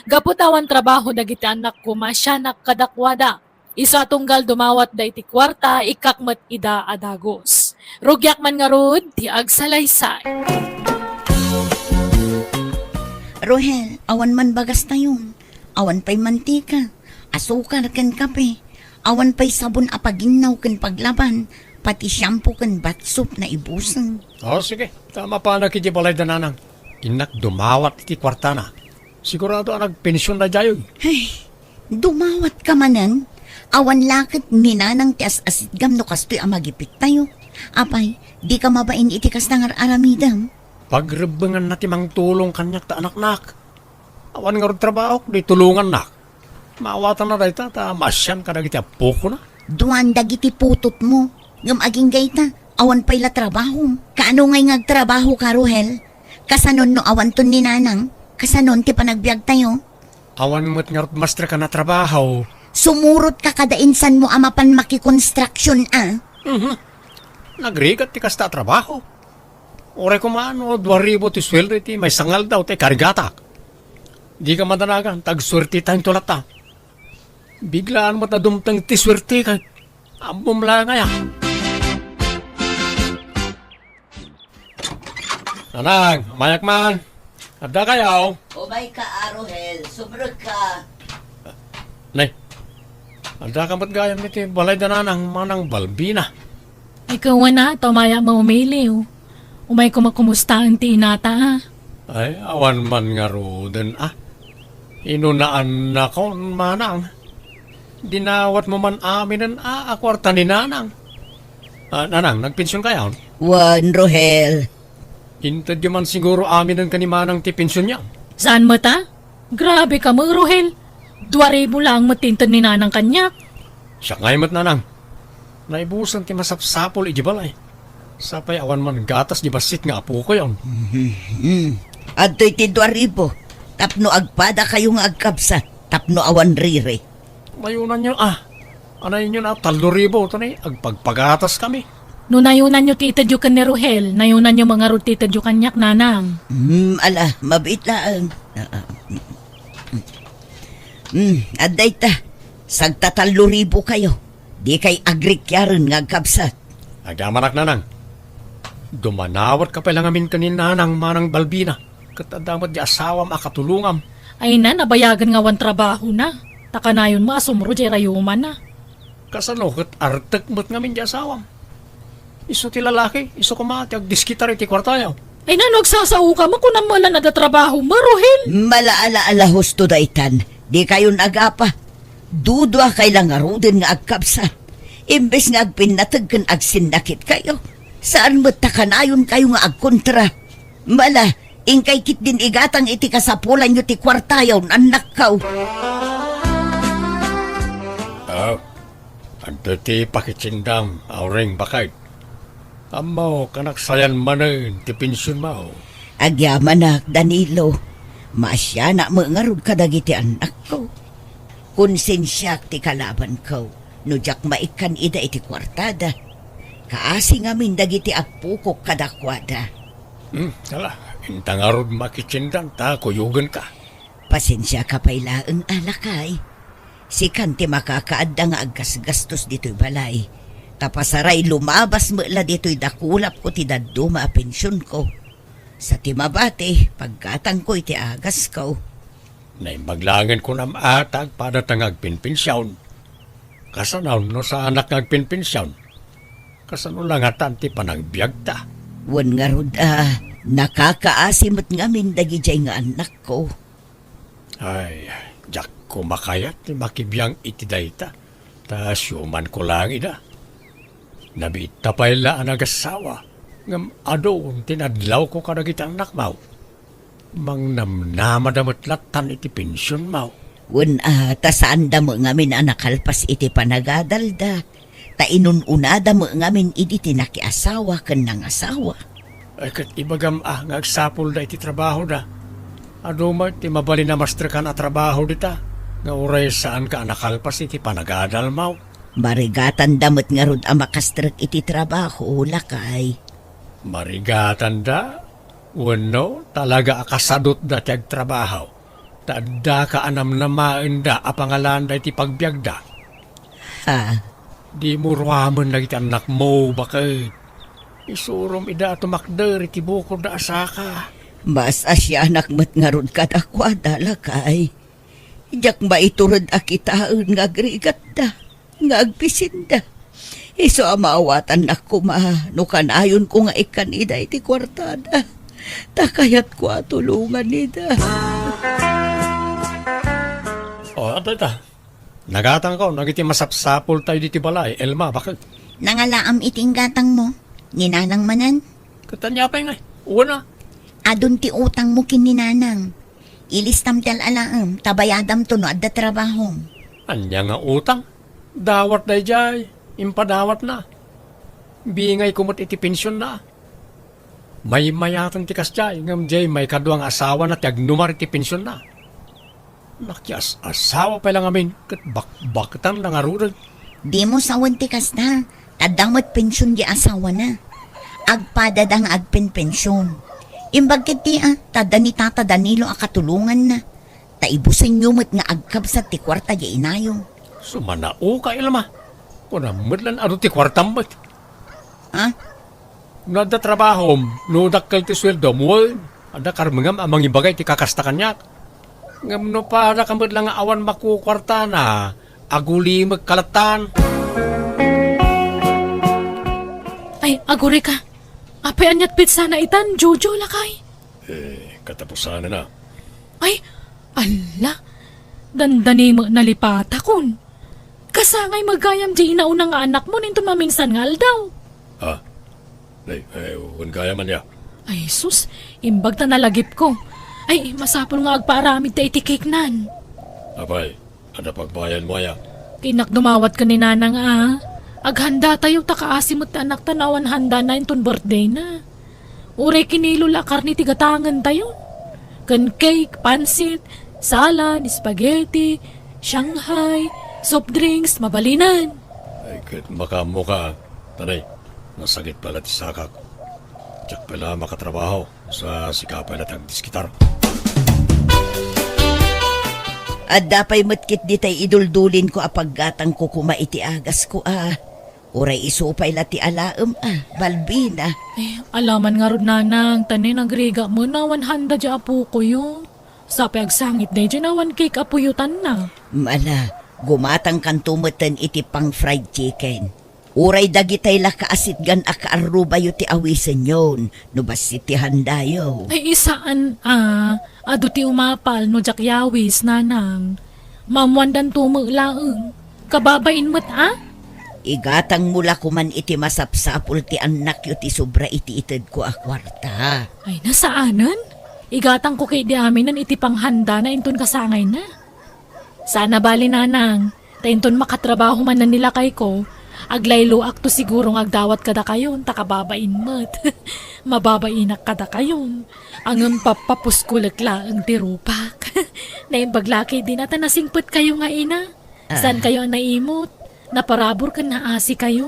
Gapu ta awan trabaho dagiti annakko, maasianak kadakuada. Isu a tunggal dumawatda iti kuarta, ikkak met ida a dagus. Rugiak man ngarud ti agsalaysay." Rohel, awan man bagastayon. Awan pay mantika, asukar ken kape. Awan pay sabon a paginnaw ken paglaban, pati shampoo ken bath soap naibuseng. O, sige. Ta mapanak iti balayda, nanang. Innak dumawat iti kuartana. Sigurado a nagpension daydiay. Ay, dumawatka manen? Awan la ket ni nanang ti as-asitgam no kastoy a magipittayo. Apay, dika mabain iti kasta nga ar-aramidem? Pagrebbenganna ti mangtulong kaniak ta anaknak. Awan ngarud trabahok, di tulongannak. Maawatanna dayta ta maasian kadagiti appokona. Duan dagiti putotmo, ngem agingga ita, awan pay la trabahom. Kaano ngay nga agtrabahoka, Rohel? Kasanon no awanton ni nanang? Kasanon ti panagbiagtayo? Awan met ngarud masterka a trabaho. Sumurotka kada insanmo a mapan makikonstruction a. Mhm. Nagrigat ti kasta a trabaho. Uray koma no dua ribu ti sueldo iti maysa nga aldaw ti ikarigatak. Dika madanagan, ta agsuertetayo latta. Biglaan met a dumteng ti suertek. Ammom la ngay a. Nanang, umayak man. Adda kayo? Umayka, a Rohel. Sumrekka. Nay, adda ka met gayam iti balay da nanang manang Balbina. Ay, kawana, ta umayak maumiliw. Umayko makumustaen ti inata, a. Ay, awan man ngaruden, a. Inunaannakon, manang. Dinawatmo man aminen, a, a kuarta ni nanang. A, nanang, nagpension kayon? Wen, Rohel. Intedyo man siguro aminen ken ni manang ti pensionyo. Saan met, a? Grabe ka met, Rohel. Dua ribu laeng met ti inted ni nanang kaniak. Siak ngay met, nanang. Naibusen ti masapsapul idiay balay. Sapay awan man gatas di bassit nga apokoyon. Mhm. Adtoy ti dua ribu. Tapno agpada kayo nga agkabsat. Tapno awan riri. Nayunanyo, a. Anayonyo na tallo ribu, to ni, agpagpagatas kami. No nayunanyo ti itedyo ken ni Rohel, nayunanyo man ngarud ti itedyo kaniak, nanang. Hmm, ala, mabiit laeng. Ah, ah, mm, mm. Hmm, adda ita. Sagtatallo ribu kayo. Di kay agrikyaren nga agkabsat. Agyamanak, nanang. Dumanawatka pay la ngamin ken ni nanang manang Balbina. Ket adda met di asawam a katulongam. Ay na, nabayagen nga awan trabahona. Ta kanayon mo a sumro diay rayumanna. Kasano ket artek met ngamin di asawam? Isu ti lalaki, isu koma ti agdiskitar iti kuartayo. Ay na, no agsasaoka, makunam met la adda trabaho, Maruhil. Malaala-ala husto daytan. Di kayon agapa. Dudua kay la ngaruden nga agkabsat. Imbes nga agpinnateg ken agsinnakit kayo. Saan met ta kanayon kayo nga agkontra. Mala, inkay ketdin igatang iti kasapulanyo ti kuartayo, annakko. Ah, adda ti pakitsindam, Auring, baket. Ammok a nagsayan manen ti pensionmo. Agyamanak, Danilo. Maasianak met ngarud kadagiti annakko. Konsensiak ti kalabanko no diak maikkan ida iti kuartada. Kaasi ngamin dagiti appokok kadakuada. Hmm, ala, inta ngarud makitsindan ta kuyogenka. Pasensiaka pay laeng, a lakay. Sikan ti makakaadda nga aggasgastos ditoy balay. Ta pasaray lumabas met la ditoy dakulapko ti dadduma a pensionko. Sa ti mabati, paggatangko iti agasko. Naimbag laengen kunam a ta agpadata nga agpenpension. Kasano no saanak nga agpenpension? Kasano la ngatan ti panagbiagta? Wen ngarud a, nakakaasi met ngamin dagidiay nga annakko. Ay, diak koma kayat ti makibiang iti dayta, ta siumanko laeng ida. Nabiitta pay la a nagassawa, ngem adu ti nadlawko kadagiti annakmo. Mangnamnamada met lattan iti pensionmo. Wen a, ta saanda met ngamin a nakalpas iti panagadalda, ta inun-unada met ngamin idi ti nakiasawa ken nangasawa. Ay, ket ibagam a nga agsapulda iti trabahoda. Adu met ti mabalin a mastrekan a trabaho dita, nga uray saanka a nakalpas iti panagadalmo. Marigatanda met ngarud a makastrek iti trabaho, lakay. Marigatanda? Wenno, talaga a kasadutda ti agtrabaho, ta addaka a namnamaenda a pangalaanda iti pagbiagda? Ha? Dimo ruamen dagiti annakmo, baket. Isurom ida a tumakder iti bukodda a saka. Mas asianak met ngarud kadakuada, lakay. Diak maitured a kitaen nga agrigatda, nga agbisinda. Isu a maawatannak koma no kanayonko nga ikkan ida iti kuartada. Ta kayatko a tulongan ida. O, adda ita. Nagatangko dagiti masapsapultayo ditoy balay, Elma, baket. Nangalaam iti inggatangmo, ni Nanang manen? Ket ania pay ngay? Wen a. Adun ti utangmo ken ni Nanang. Ilistam ti al-alaem, ta bayadamto no adda trabahom. Ania nga utang? Dawat daydiay, impadawatna. Bingayko met iti pensionna. Maymayaten ti kasdiay, ngem diay maikadua nga asawana ti agnumar iti pensionna. Nakias-asawa pay la ngamin ket bakbaketan la ngaruden. Dimo sawen ti kasta, ta adda met pension di asawana. Agpadada nga agpenpension. Imbag ketdi a, ta adda ni Tata Danilo a katulonganna. Ta ibusenyo met nga agkabsat ti kuarta di inayo. Sumanaoka, Elma. Kunam met lan adu ti kuartam met. Ha? No adda trabahom, no dakkel ti sueldom, wen. Adda karmengam a mangibagay ti kakasta kaniak. Ngem no padaka met la nga awan makukuartana, agulimek kalatan. Ay, agurika. Apay aniat petsana itan, Jojo, lakay? Eh, katapusanna. Ay, alla. Dandani met nalipatakon. Kasangay met gayam diay nauna nga anakmo inton maminsan nga aldaw. Ha? Ay, ay, wen gayam ania? Ay, sus, imbag ta nalagipko. Ay, masapul nga agpaaramidta iti cake-nan. Apay, adda pagbayanmo aya? Innak dumawat ken ni Nanang a. Aghandatayo ta kaasi met ti anakta no awan handana inton birthday-na. Uray kinilo la a karne ti gatangentayo. Ken cake, pansit, salad, spaghetti, Shanghai, soft drinks, mabalinen. Ay, ket makaammoka, Tanay, nasakit pay la ti sakak. Diak pay la makatrabaho, sa sika pay la ti agdiskitar. Adda pay met ketdi tay iduldulinko a paggatangko koma iti agasko a. Uray isu pay la ti alaem a, Balbina. Eh, alaman ngarud, Nanang, Tanay, nagrigat met no awan handa diay apokoyo. Sa pay agsangit daydiay no awan cake a puyotanna. Ala, gumatangkanto metten iti pang-fried chicken. Uray dagitay la kaasitgan a kaarrubayo ti awisenyon no bassit ti handayo. Ay, saan a, adu ti umapal no diak yawis, Nanang. Maammoandanto met laeng. Kababain met a? Igatangmo la koman iti masapsapul ti annakyo ti sobra iti itedko a kuarta. Ay, saanen? Igatangko ketdi aminen iti panghandana inton kasangayna. Saan a bali, Nanang, ta inton makatrabaho manen ni lakayko, aglayloakto siguro nga agdawat kadakayon, ta kababain met. Mababainak kadakayon. Ngem pappapuskolek laeng ti rupak. Naimbag la ketdin a ta nasingpetkayo nga ina. Ah. Saankayo a naimot? Naparabur ken naasikayo.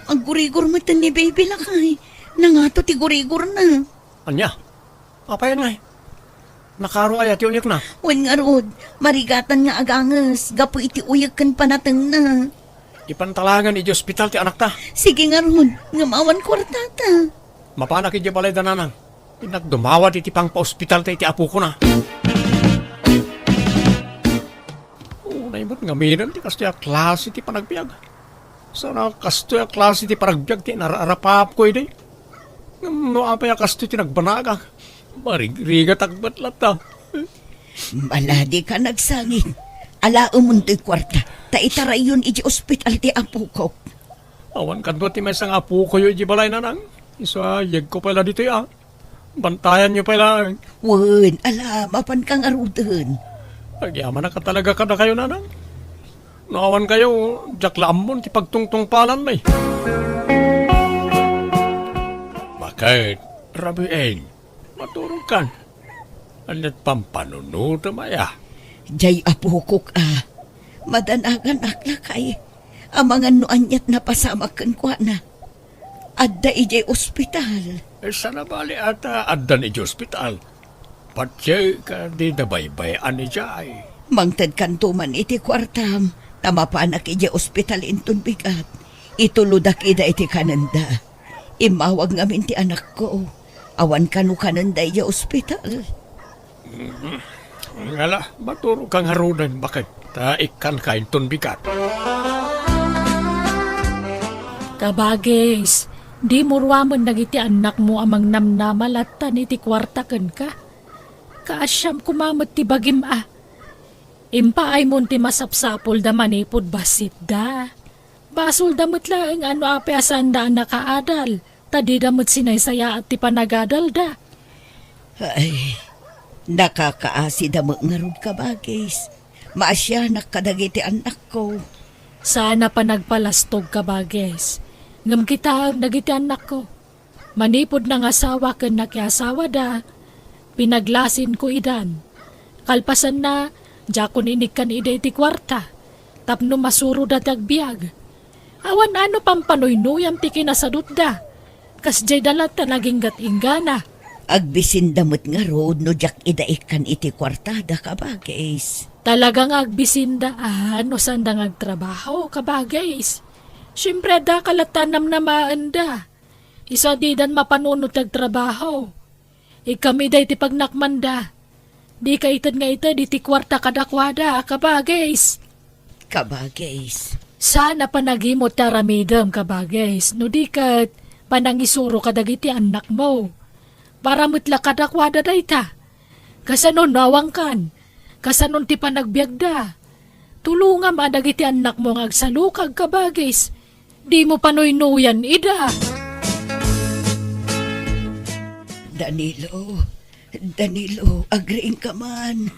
Aggurigor metten ni baby, lakay. Nangato ti gurigorna. Ania? Apay ngay? Nakaro aya ti uyekna? Wen ngarud, marigatan nga aganges gapu iti uyek ken panatengna. Ipanta laengen idiay ospital ti anakta. Sige ngarud, ngem awan kuartata. Mapanak idiay balayda, Nanang. Innak dumawat iti pangpaospitalta iti apokona. Unay met ngamin ti kastoy a klase ti panagbiag. Saan a kastoy a klase ti panagbiag ti inar-arapapko idi. Ngem no apay a kastoy ti nagbanagak, marigrigatak met latta. Ala, dika nagsangit. Alaemonto ti kuarta, ta itarayyon iti ospital ti apokok. Awan kano ti maysa nga apokoyo iti balay, Nanang. Isu a, yegko pay la ditoy a. Bantayanyo pay laeng. Wen, ala, mapanka ngaruden. Agyamanak a talaga kadakayo, Nanang. No awankayo, diak la ammon ti pagtungtungpalanmi. Baket, Rabiin, maturogkan. Aniat pampanunotem aya? Diay apokok a. Madanaganak, lakay. Amangan no aniat napasamak kenkuana. Adda idiay ospital. Eh, saan a bali a ta addan idiay ospital? Patse ka dida baybay-an idiay. Mangtedkanto man iti kuartam, ta mapanak idiay ospital inton bigat. Itulodak ida iti kanenda. Immawag ngamin ti anakko. Awan kano kanenda idiay ospital. Ngala, maturogka ngaruden, baket, ta ikkanka inton bigat. Kabagis, dimo ruamen dagiti annakmo a mangnamnama lattan iti kuarta kenka. Kaasiam koma met ti bagim a. Impaaymo ti masapsapulda manipud bassitda. Basolda met laeng a no apay a saanda a nakaadal, ta dida met sinaysayaat ti panagadalda. Ay, nakakaasida met ngarud, kabagis. Maasianak kadagiti annakko. Saan a panagpalastog, kabagis. Ngem kitaem dagiti annakko. Manipud nangasawa ken nakiasawada, pinaglasinko idan. Kalpasanna, diakon inikkan ida iti kuarta, tapno masuroda ti agbiag. Awan a no pampanuynuyam ti kinasadutda, kasdiayda latta naginggat-inggana. Agbisinda met ngarud no diak ida ikkan iti kuartada, kabagis. Talaga nga agbisinda a no saanda nga agtrabaho, kabagis. Siempre, adda ka latta a namnamaenda. Isu a didan mapanunot ti agtrabaho. Ikami daydi pagnakmanda. Dika ited nga ited iti kuarta kadakuada, kabagis. Kabagis. Saan a panagimot ti aramidem, kabagis, no di ket panangisuro kadagiti annakmo. Para met la kadakuada dayta. Kasano no awankan? Kasano ti panagbiagda? Tulongam a dagiti annakmo nga agsalukag, kabagis. Dimo panuynuyan ida. Danilo, Danilo, agriingka man.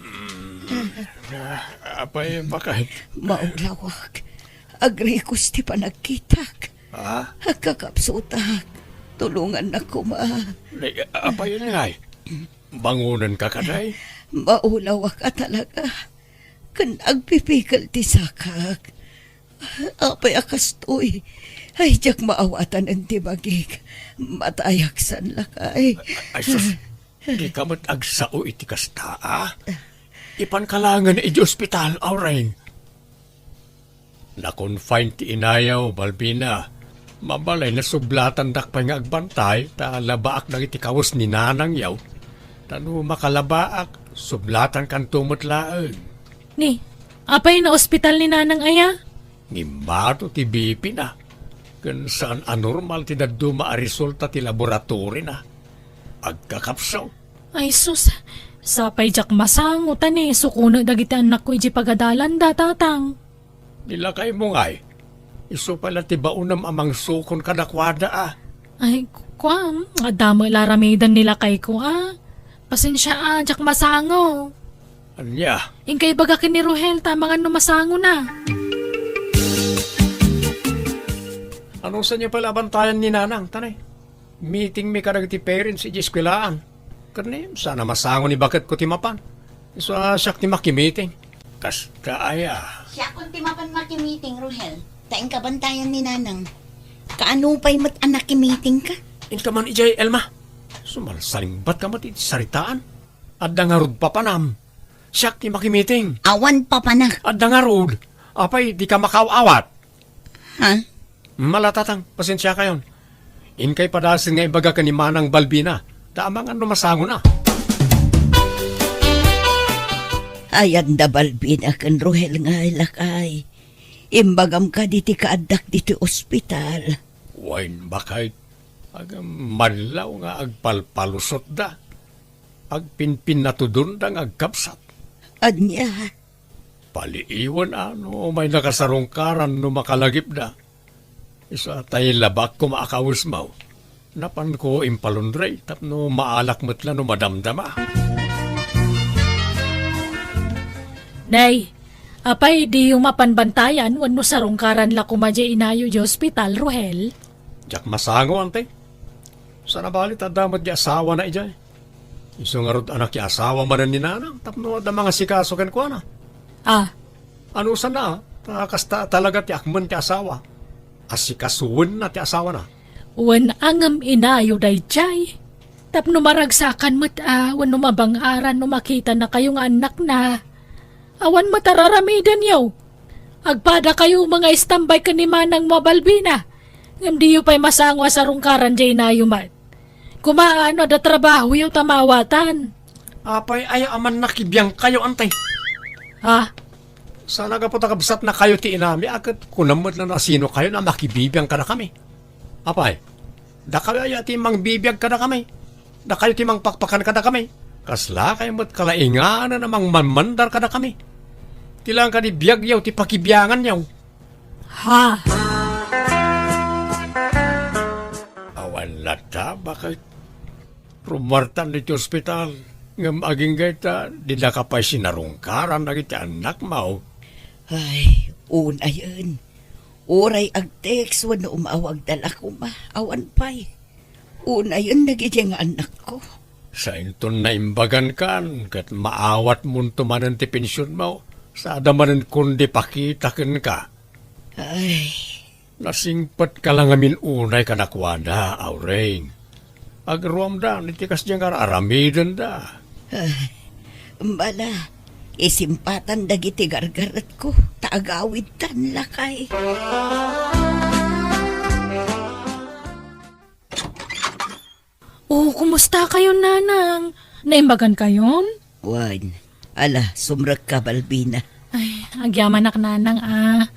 Ah, apay, bakit? Maulawak. Agrikos ti panagkitak. Ah? Agkakapsutak. Tulongannak koma. Nay, apay ngay? Bangonenka kadi? Maulawak a talaga. Ken agpipikel ti sakak. Apay a kastoy? Ay, diak maawatanen ti bagik. Matayak san lakay. Ay, sus, dika met agsao iti kasta, a? Ipanka laengen iti ospital, Aureng. Na-confine ti inayo, Balbina. Mabalay, nasublatandak pay nga agbantay, ta labaak dagiti kawes ni nanangyo. Ta no makalabaak, sublatankanto met laeng. Ni, apay, naospital ni nanang aya? Ngimmato ti B P na. Ken saan a normal ti dadduma a resulta ti laboratory na. Agkakapso. Ay sus, sapay diak masango ta ni sukonek dagiti annakko iti pagadalanda, tatang. Ni lakaymo ngay, isu pay la ti baonem a mangsukon kadakuada, a. Ay, ku-, kuan, adda met la aramiden ni lakayko, a. Pasensia, a, diak masango. Ania? Inka ibaga ken ni Rohel, ta amangan no masangona. Anusanyo pay la abantayan ni nanang, tanay? Meeting mi kadagiti parents iti eskuelaan. Ket ni, saan a masango ni baketko ti mapan. Isu a siak ti makimiting. Kasta aya. Siakon ti mapan makimiting, Rohel. Ta inka bantayan ni nanang. Kaano pay met a nakimitingka? Inka man idiay, Elma. Sumalsalingbatka met iti saritaan. Adda ngarud papanam. Siak ti makimiting. Awan papanak. Adda ngarud. Apay, dika makaaw-awat? Ha? Mala, tatang, pasensiakayon. Inkay padasen nga ibaga ken ni Manang Balbina, ta amangan no masangona. Ayan da Balbina ken Rohel ngay, lakay. Imbagam kadi ti kaaddak ditoy ospital. Wen, bakay, agam manlaw nga agpalpalusotda. Agpinpinnatudonda nga agkabsat. Ania? Paliiwen a no may nakasarungkaran no makalagipda. Isu a tay labaak koma a kawesmo. Napanko impalundre tapno maalak met la no madamdama. Nay, apay diyo mapan bantayan wenno sarungkaran la koma diay inayo diay ospital, Rohel? Diak masango, ante. Sana bali ta adda met diay asawana idiay. Isu ngarud a nakiasawa manen ni nanang tapno adda mangasikaso kenkuana. Ah. Anusanna, a? Ta kasta talaga ti akmen ti asawa. Asikasuenna ti asawana. Wen a ngem inayo daydiay. Tapno maragsakan met a wenno mabang-aran no makitanakayo nga annakna. Awan met a raramidenyo. Agpadakayo nga istambay ken ni manangmo a Balbina. Ngem diyo pay masango a sarungkaran diay inayo met. Koma, no adda trabahoyo ta maawatan. Apay aya a mannakibiangkayo, ante? Ha? Sana gapu ta kabsatnakayo ti inami a ket kunam met la no asinokayo a makibibiang kadakami. Apay, dakayo aya ti mangbibiag kadakami? Dakayo ti mangpakpakan kadakami? Kaslakayo met kalainganan a mangmanmandar kadakami? Ti lang kadi biagyo ti pakibianganyo. Ha? Awan latta, bakit? Rumartan iti ospital, ngem agingga ita, didaka pay sinarungkaran dagiti annakmo. Ay, unayen. Uray agtext wenno umawagda la koma, awan pay. Unayen dagiti nga annakko. Sainton naimbagankan, ket maawatmonto manen ti pensionmo, sada manen kundi pakita kenka. Ay. Nasingpetka la ngamin unay kadakuada, Aureng. Agruamda, iti kasdiay nga ar-aramidenda. Ay, bala, isimpatan dagiti gargaretko, ta agawidtan lakay. Kumusta kayon, Nanang? Naimbagan kayon? Wen. Ala, sumrekka, Balbina. Ay, agyamanak, Nanang, a.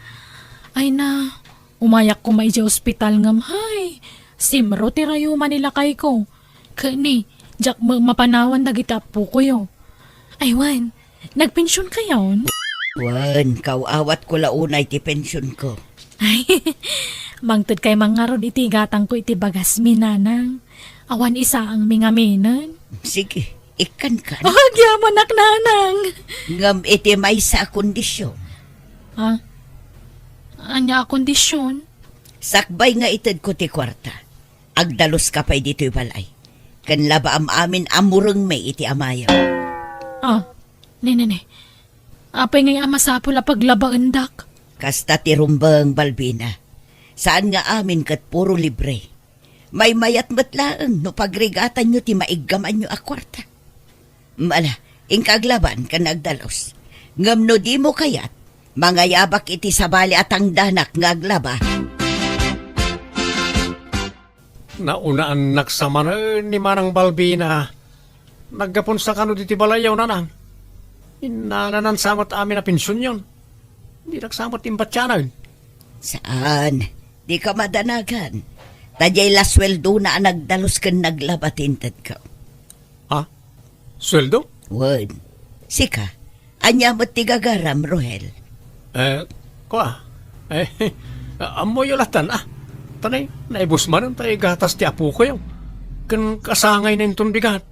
Ay na, umayak koma idiay ospital ngem, hay, simro ti rayuma ni lakayko. Ket ni, diak met mapanawan dagiti appokoyo. Ay, wen, nagpension kayon? Wen, kaaw-awatko la unay ti pensionko. Ay, mangtedkay man ngarud iti gatangko iti bagasmi, Nanang. Awan isaangmi ngaminen. Sige, ikkankan. Agyamanak, Nanang. Ngem iti maysa a kondision. Ha? Ania a kondision? Sakbay nga itedko ti kuarta, agdaluska pay ditoy balay. Ken labaam amin a murengmi iti amayo. Ah, ne, ne, ne. Apay ngay a masapul a paglabaendak? Kasta ti rumbeng, Balbina. Saan nga amin ket puro libre. Maymayat met laeng no pagrigatanyo ti maiggamanyo a kuarta. Ala, inka aglaban ken agdalus. Ngem no dimo kayat, mangayabak iti sabali a tangdanak nga aglaba. Naunaannak sa manen ni Manang Balbina. Naggapunsa kano diti balayyo, Nanang? Innalanan sa met amin a pensionyon. Dinak sa met imbatianen. Saan? Dika madanagan. Ta diay la sueldona a nagdalus ken naglaba ti intedko. Ha? Sueldo? Wen. Sika, ania met ti gagaram, Rohel? Eh, kua, eh, ammoyo latan, a. Tanay, naibus manen tay gatas ti apokoyo. Ken kasangayna inton bigat.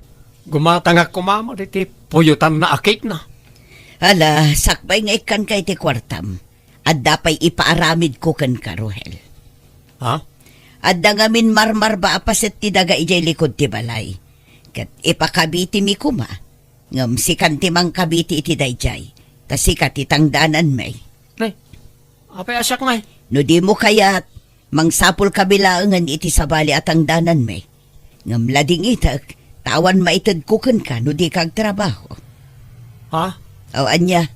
Gumatangak koma met iti puyotanna a cake na. Ala, sakbay nga ikkanka iti kuartam. Adda pay ipaaramidko kenka, Rohel. Ha? Adda ngamin marmarba a paset ti daga idiay likud ti balay. Ket ipakabitimi koma. Ngem sikan ti mangkabiti iti daydiay, ta sika ti tangdananmi. Nay, apay a siak, Nay? No dimo kayat, mangsapulkami laengen iti sabali a tangdananmi. Ngem ladingitek, ta awan maitedko kenka no dika agtrabaho. Ha? O ania,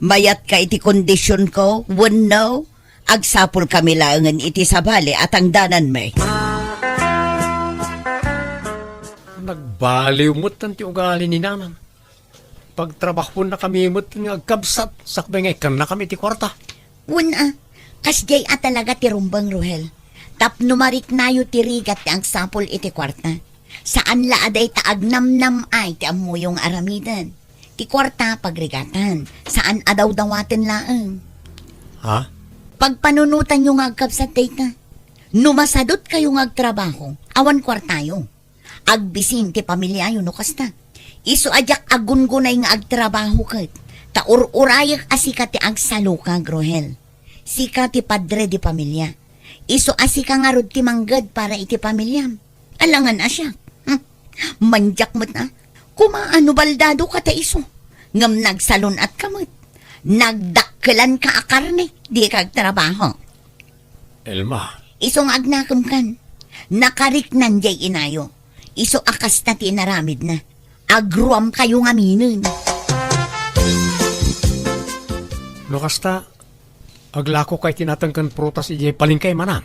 mayatka iti kondisionko, wenno agsapulkami laengen iti sabali a tangdananmi? Nagbaliw met ti ugali ni Nanang. Pagtrabahonnakami met nga agkabsat, sakbay nga ikkannakami ti kuarta. Wen a, kasdiay a talaga ti rumbeng, Rohel. Tapno mariknayo ti rigat ti agsapul iti kuarta. Saan la a dayta agnamnam-ay ti ammoyo nga aramiden. Ti kuarta, pagrigatan. Saan a dawdawaten laeng. Ha? Pagpanunotanyo nga agkabsat dayta. No masadutkayo nga agtrabaho, awan kuartayo. Agbisin ti pamiliayo no kasta. Isu a diak agungunay nga agtrabaho ket, ta ur-urayek a sika ti agsalukag, Rohel. Sika ti padre di pamilia. Isu a sika ngarud ti mangged para iti pamiliam. Alangan a siak. Hmm. Mandiak met a. Koma a no baldadoka ta isu. Ngem nagsalun-atka met. Nagdakkelanka a karne, dika agtrabaho. Elma. Isu nga agnakemkan. Nakariknan diay inayo. Isu a kasta ti inaramidna. Agruamkayo ngaminen. No kasta, aglakokay ti nateng ken prutas idiay palengke, Manang?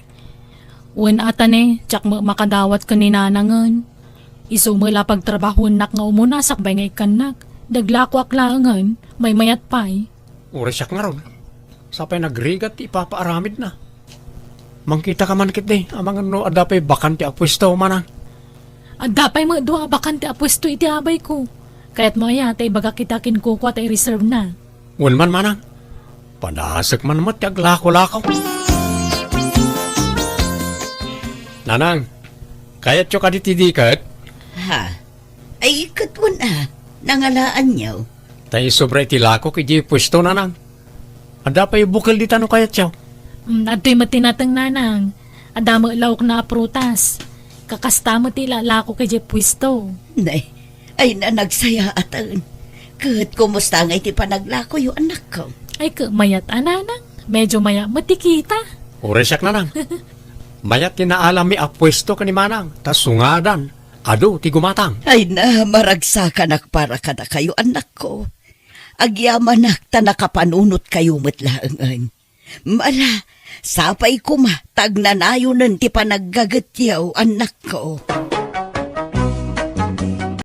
Wen a ta ne, diak met makadawat ken ni Nanangen. Isu met la pagtrabahoennak nga umuna sakbay nga ikkannak. Daglakoak laengen, maymayat pay. Uray siak ngarud. Sapay nagrigat ti ipapaaramidna. Mangkitaka man ketdi, amangan no adda pay bakante a puesto, Manang. Adda pay met dua a bakante a puesto iti abayko. Kayatmo aya ta ibagak ita kenkuana ta i-reserve na? Wen man, Manang. Padasek man met ti aglako-lako. Nanang, kayatyo kadi ti diket? Ha? Ay, ket wen a, nangalaanyo. Ta isu pay ti lakok idiay puesto, Nanang. Adda pay bukel dita no kayatyo. Mm, adtoy met ti nateng, Nanang. Adda met laokna a prutas. Kakasta met ti ilalakok idiay puesto. Nay, ay na nagsayaatan. Ket kumusta ngay ti panaglakoyo, anakko? Ay, ket mayat a, Nanang. Medyo mayat met ti kita. Uray siak, Nanang. Mayat ti naalami a puesto ken ni Manang, ta sungadan. Adu ti gumatang. Ay na, maragsakanak para kadakayo, anakko. Agyamanak ta nakapanunotkayo met laengen. Ala, sapay koma ta agnanayonen ti panaggagetyo, anakko.